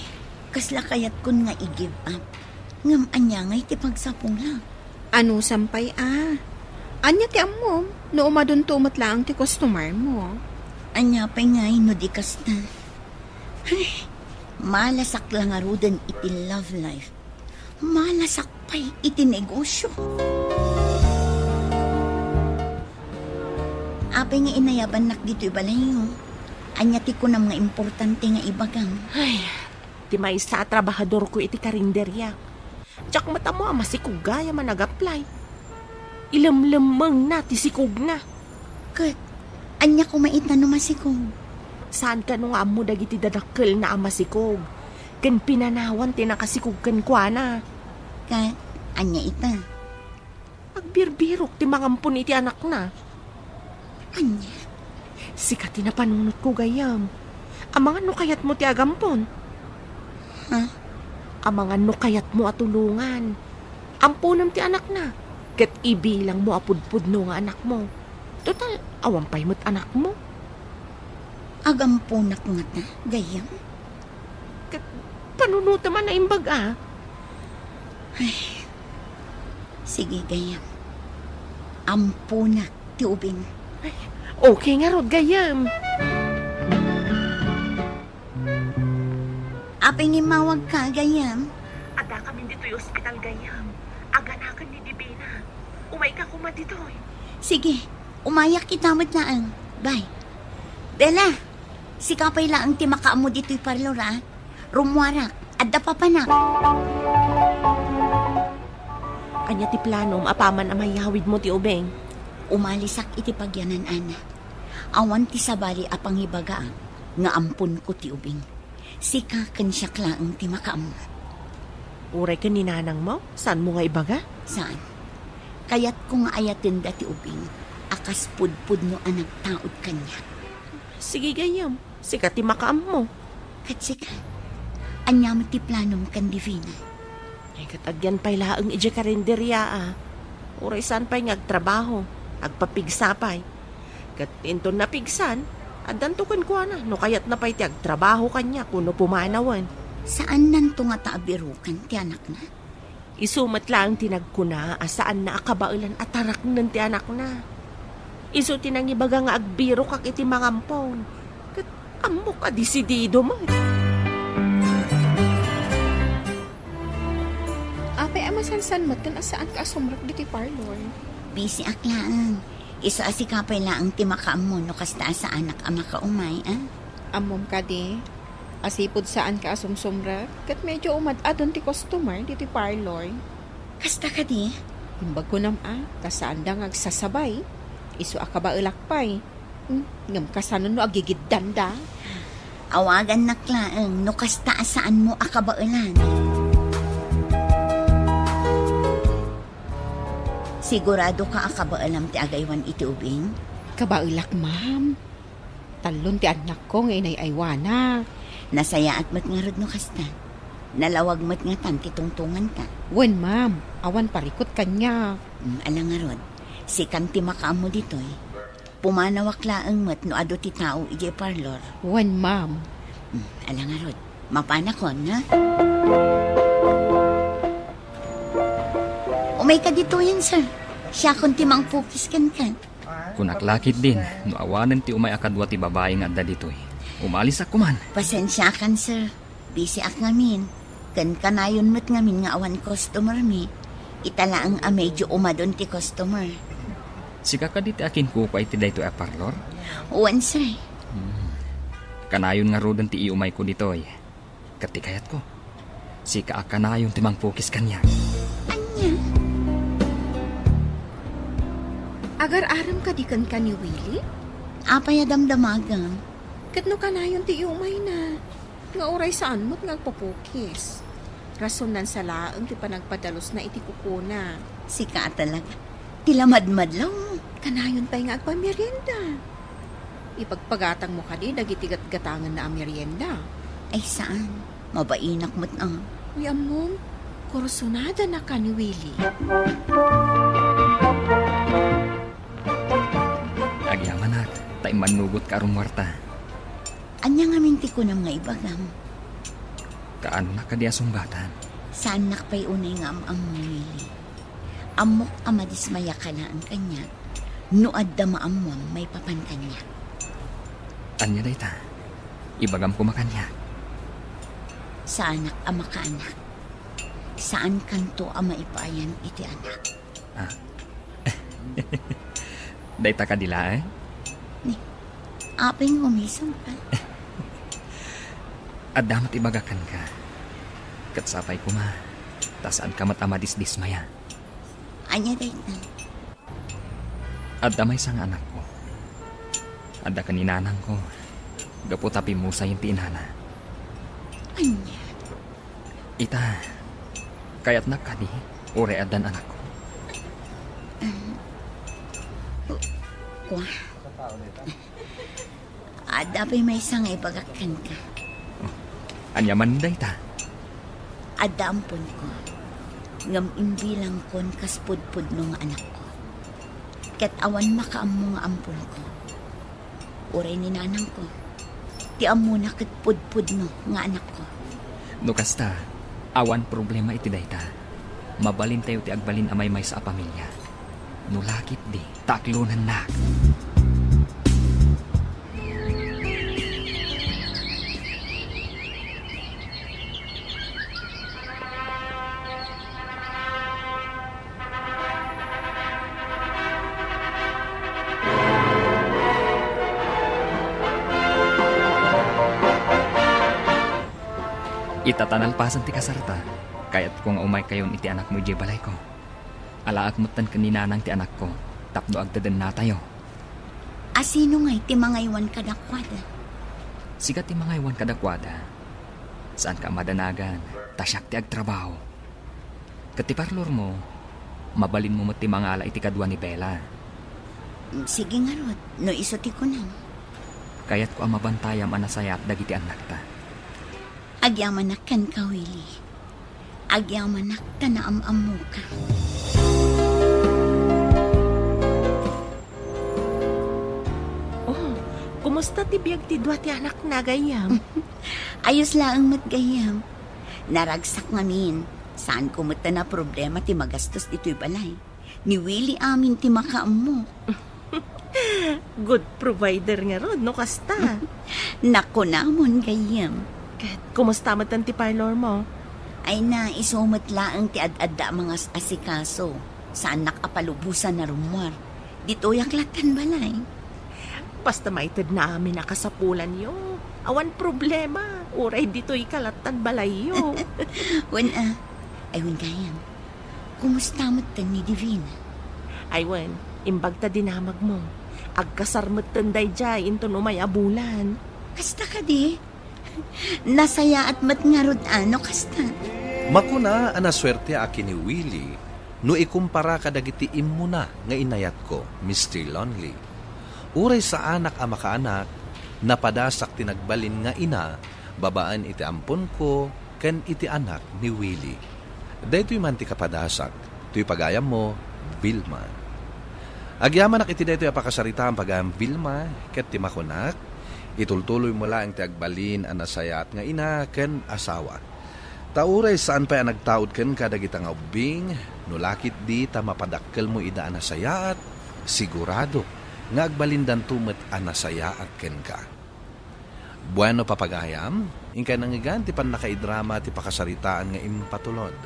kasla kayatkon nga i-give up. Ngem ania ngay ti pagsapulak? Anusam pay a? Ania ti ammom no umadunto met laeng ti customer mo? Ania pay ngay no di kasta? Ay, malasak la ngaruden iti love life. Malasak pay iti negosyo. Apay nga inayabannak ditoy balayyo? Ania ti kunam nga importante nga ibagam? Ay, ti maysa a trabahadorko iti karinderia. Diak met ammo a masikog gayam a nag-apply. Ilemlemmengna ti sikogna. Ket, ania koma ita no masikog? Saan kano nga ammo dagiti dadakkelna a masikog ken pinanawan ti nakasikog kenkuana? Ket, ania ita? Agbirbirok ti mangampon iti anakna. Ania? Sika ti napanunotko, gayyem. Amangan no kayatmo ti agampon. Ha? Amangan no kayatmo a tulongan. Amponem ti anakna, ket ibilangmo a pudpudno nga anakmo. Total, awan pay met anakmo. Agamponak ngata, gayyem? Ket panunotem a naimbag a. Ay, sige, gayyem. Amponak ti ubing. Ay, okay ngarud, gayyem. Apay nga immawagka, gayyem? Adda kamin ditoy ospital, gayyem. Aganaken ni Divina. Umayka koma ditoy. Sige, umayak ita met laeng. Bye. Bella, sika pay laeng ti makaammo ditoy parlor, a. Rummuarak, adda papanak. Ania ti planom apaman a mayawidmo ti ubing? Umalisak iti pagyanan, Ana. Awan ti sabali a pangibagaak nga amponko ti ubing. Sika ken siak laeng ti makaammo. Uray ken ni nanangmo, saanmo nga ibaga? Saan. Kayatko nga ayatenda ti ubing a kas pudpudno a nagtaud kaniak. Sige, gayyem. Sika ti makaammo. Ket sika, ania met ti planom ken Divina? Ay, ket agyan pay laeng idiay karinderia, a. Uray saan pay nga agtrabaho, agpapigsa pay. Ket inton napigsan, addanto kenkuana no kayatna pay ti agtrabaho kaniak wenno pumanawen. Saannanto ngata a biroken ti anakna? Isu met laeng ti nagkuna a saanna a kabaelan a taraknen ti anakna. Isu ti nangibaga nga agbirokak iti mangampon. Ket ammok a desidido met. Apay a masansan metten a saanka a sumrek ditoy parlor? Busy ak laeng. Isu a sika pay laeng ti makaammo no kasta a saanak a makaumay, a? Ammom kadi, a sipud saanka a sumsumrek, ket medyo umad-adun ti customer ditoy parlor. Kasta kadi? Imbag kunam a, ta saanda nga agsasabay. Isu a kabaelak pay. Hmm, ngem kasano no agigiddanda? Awagannak laeng no kasta a saanmo a kabaelan. Sigurado ka a kabaelam ti agaywan iti ubing? Kabaelak, ma'am. Tallon ti annakko nga inay-aywanak. Nasayaat met ngarud no kasta. Nalawag met ngatan ti tungtunganta. Wen, ma'am. Awan parikut kaniak. Mm, ala ngarud. Sikan ti makaammo ditoy. Pumanawak laeng met no adu ti tao idiay parlor. Wen, ma'am. Mm, ala ngarud. Mapanakon, ha? Umayka ditoyen, sir. Siakon ti mangpukis kenka. Kunak la ketdin, no awanen ti umay a kadua ti babai nga adda ditoy. Umalisak koman. Pasensiakan, sir. Busyak ngamin. Ken kanayon met ngamin nga awan customer mi. Ita laeng a medyo umadon ti customer. Sika kadi ti akinkukua iti daytoy a parlor? Wen, sir. Hmm. Kanayon ngaruden ti iumayko ditoy. Ket ti kayatko, sika a kanayon ti mangpukis kaniak. Ania? Agar-arem kadi kenka ni Willie? Apay a damdamagam? Ket no kanayon ti iumayna, nga uray saan met nga agpapukis. Rasonansa laeng ti panagpadalusna iti kukuna. Sika a talaga. Ti lamadmadlaw. Kanayon pay nga agpamerienda. Ipagpagatangmo kadi dagiti gatgatangenna a merienda? Ay, saan. Mabainak met a. Uy, ammom, kursunada na ka ni Willie. Agyamanak, ta immannugotka a rummuarta. Ania ngamin ti kunam nga ibagam? Kaanonak kadi a sungbatan? Saannak pay unay nga am-ammo, Willie. Ammok a madismayaka laeng kaniak no adda maammuam maipapan kaniak. Ania dayta? Ibagam koma kaniak. Saanak a makaanak. Saankanto a maipayan iti anak. Ah. Dayta kadi laeng? Ni, apay nga umisangka? Adda met ibagak kenka. Ket sapay koma, ta saanka met a madisdismaya. Ania dayta? Adda maysa nga anakko. Adda ken ni nanangko. Gapu ta pimmusayen ti inana. Ania? Ita, kayatnak kadi, uray addan anakko? Um, kua? Adda pay maysa nga ibagak kenka. Ania man dayta? Adda amponko, ngem imbilangkon kas pudpudno nga anakko. Ket awan makaammo nga amponko. Uray ni nanangko, ti ammona ket pudpudno nga anakko. No kasta, awan problema iti dayta. Mabalintayo ti agbalin a maymaysa a pamilia. No la ketdi, ta aklonennak. Ita ta nalpasen ti kasarta, kayatko nga umaykayon iti anakmo idiay balayko. Alaek metten ken ni nanang ti anakko tapno agdedennatayo. A sino ngay ti mangaywan kadakuada? Sika ti mangaywan kadakuada. Saanka a madanagan, ta siak ti agtrabaho. Ket ti parlormo, mabalinmo met ti mangala iti kadua ni Bella. Mm, sige ngarud, no isu ti kunam. Kayatko a mabantayam a nasayaat dagiti annakta. Agyamanak kenka, Willie. Agyamanak ta naam-ammoka. Oh, kumusta ti biag ti dua ti anakna, gayyem? Ayos laeng met, gayyem. Naragsak ngamin. Saanko met a problema ti magastos ditoy balay. Ni Willie amin ti makaammo. Good provider ngarud, no kasta? Nakunamon, gayyem. Ket kumusta met ti parlormo? Ay na, isu met laeng ti ad-adda a mangas-asikaso. Saannak a palubosan a rummuar. Ditoyak lattan balay. Basta maitedna amin a kasapulanyo. Awan problema. Uray ditoyka lattan balayyo. Wen a. Ay, wen, gayyem. Kumusta met ni Divina? Ay, wen, imbag ta dinamagmo. Agkasar metten daydiay inton umay a bulan. Kasta kadi? Nasayaat met ngarud a no kasta. Makuna a nasuerteak ken ni Willie no ikumpara kadagiti immuna nga inayatko, Mister Lonely. Uray saanak a makaanak, napadasak ti nagbalin nga ina babaen iti amponko ken iti anak ni Willie. Daytoy man ti kapadasak, toy pagayammo, Vilma. Agyamanak iti daytoy a pakasaritaan pagayam Vilma, ket ti makunak, itultuloymo laeng ti agbalin a nasayaat nga ina ken asawa. Ta uray saan pay a nagtaud kenka dagita nga ubbing, no la ketdi ta mapadakkelmo ida a nasayaat, sigurado nga agbalindanto met a nasayaat kenka. Bueno, papagayam, inkay nangngegan ti pannakaidrama ti pakasaritaan nga impatulod.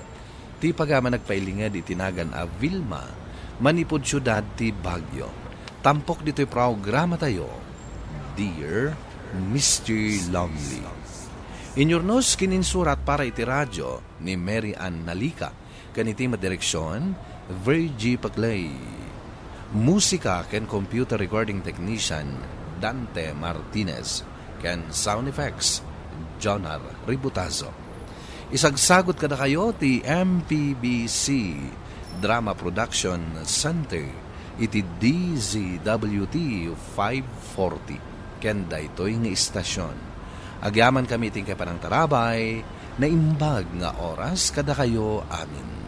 Ti pagayam a nagpailinged iti nagan a Vilma, manipud siudad ti Baguio. Tampok ditoy programatayo, Dear Mister Lonely. Inyurnos ken insurat para iti radio ni Mary Ann Nalica, ken iti madireksion, Virgie Paclay. Musika ken computer recording technician, Dante Martinez, ken sound effects, Jonar Ributazo. Isagsagut kadakayo ti M P B C Drama Production Center iti D Z W T five forty ken daytoy nga istasion. Agyamankami iti inkay panangtarabay, naimbag nga oras kadakayo amin.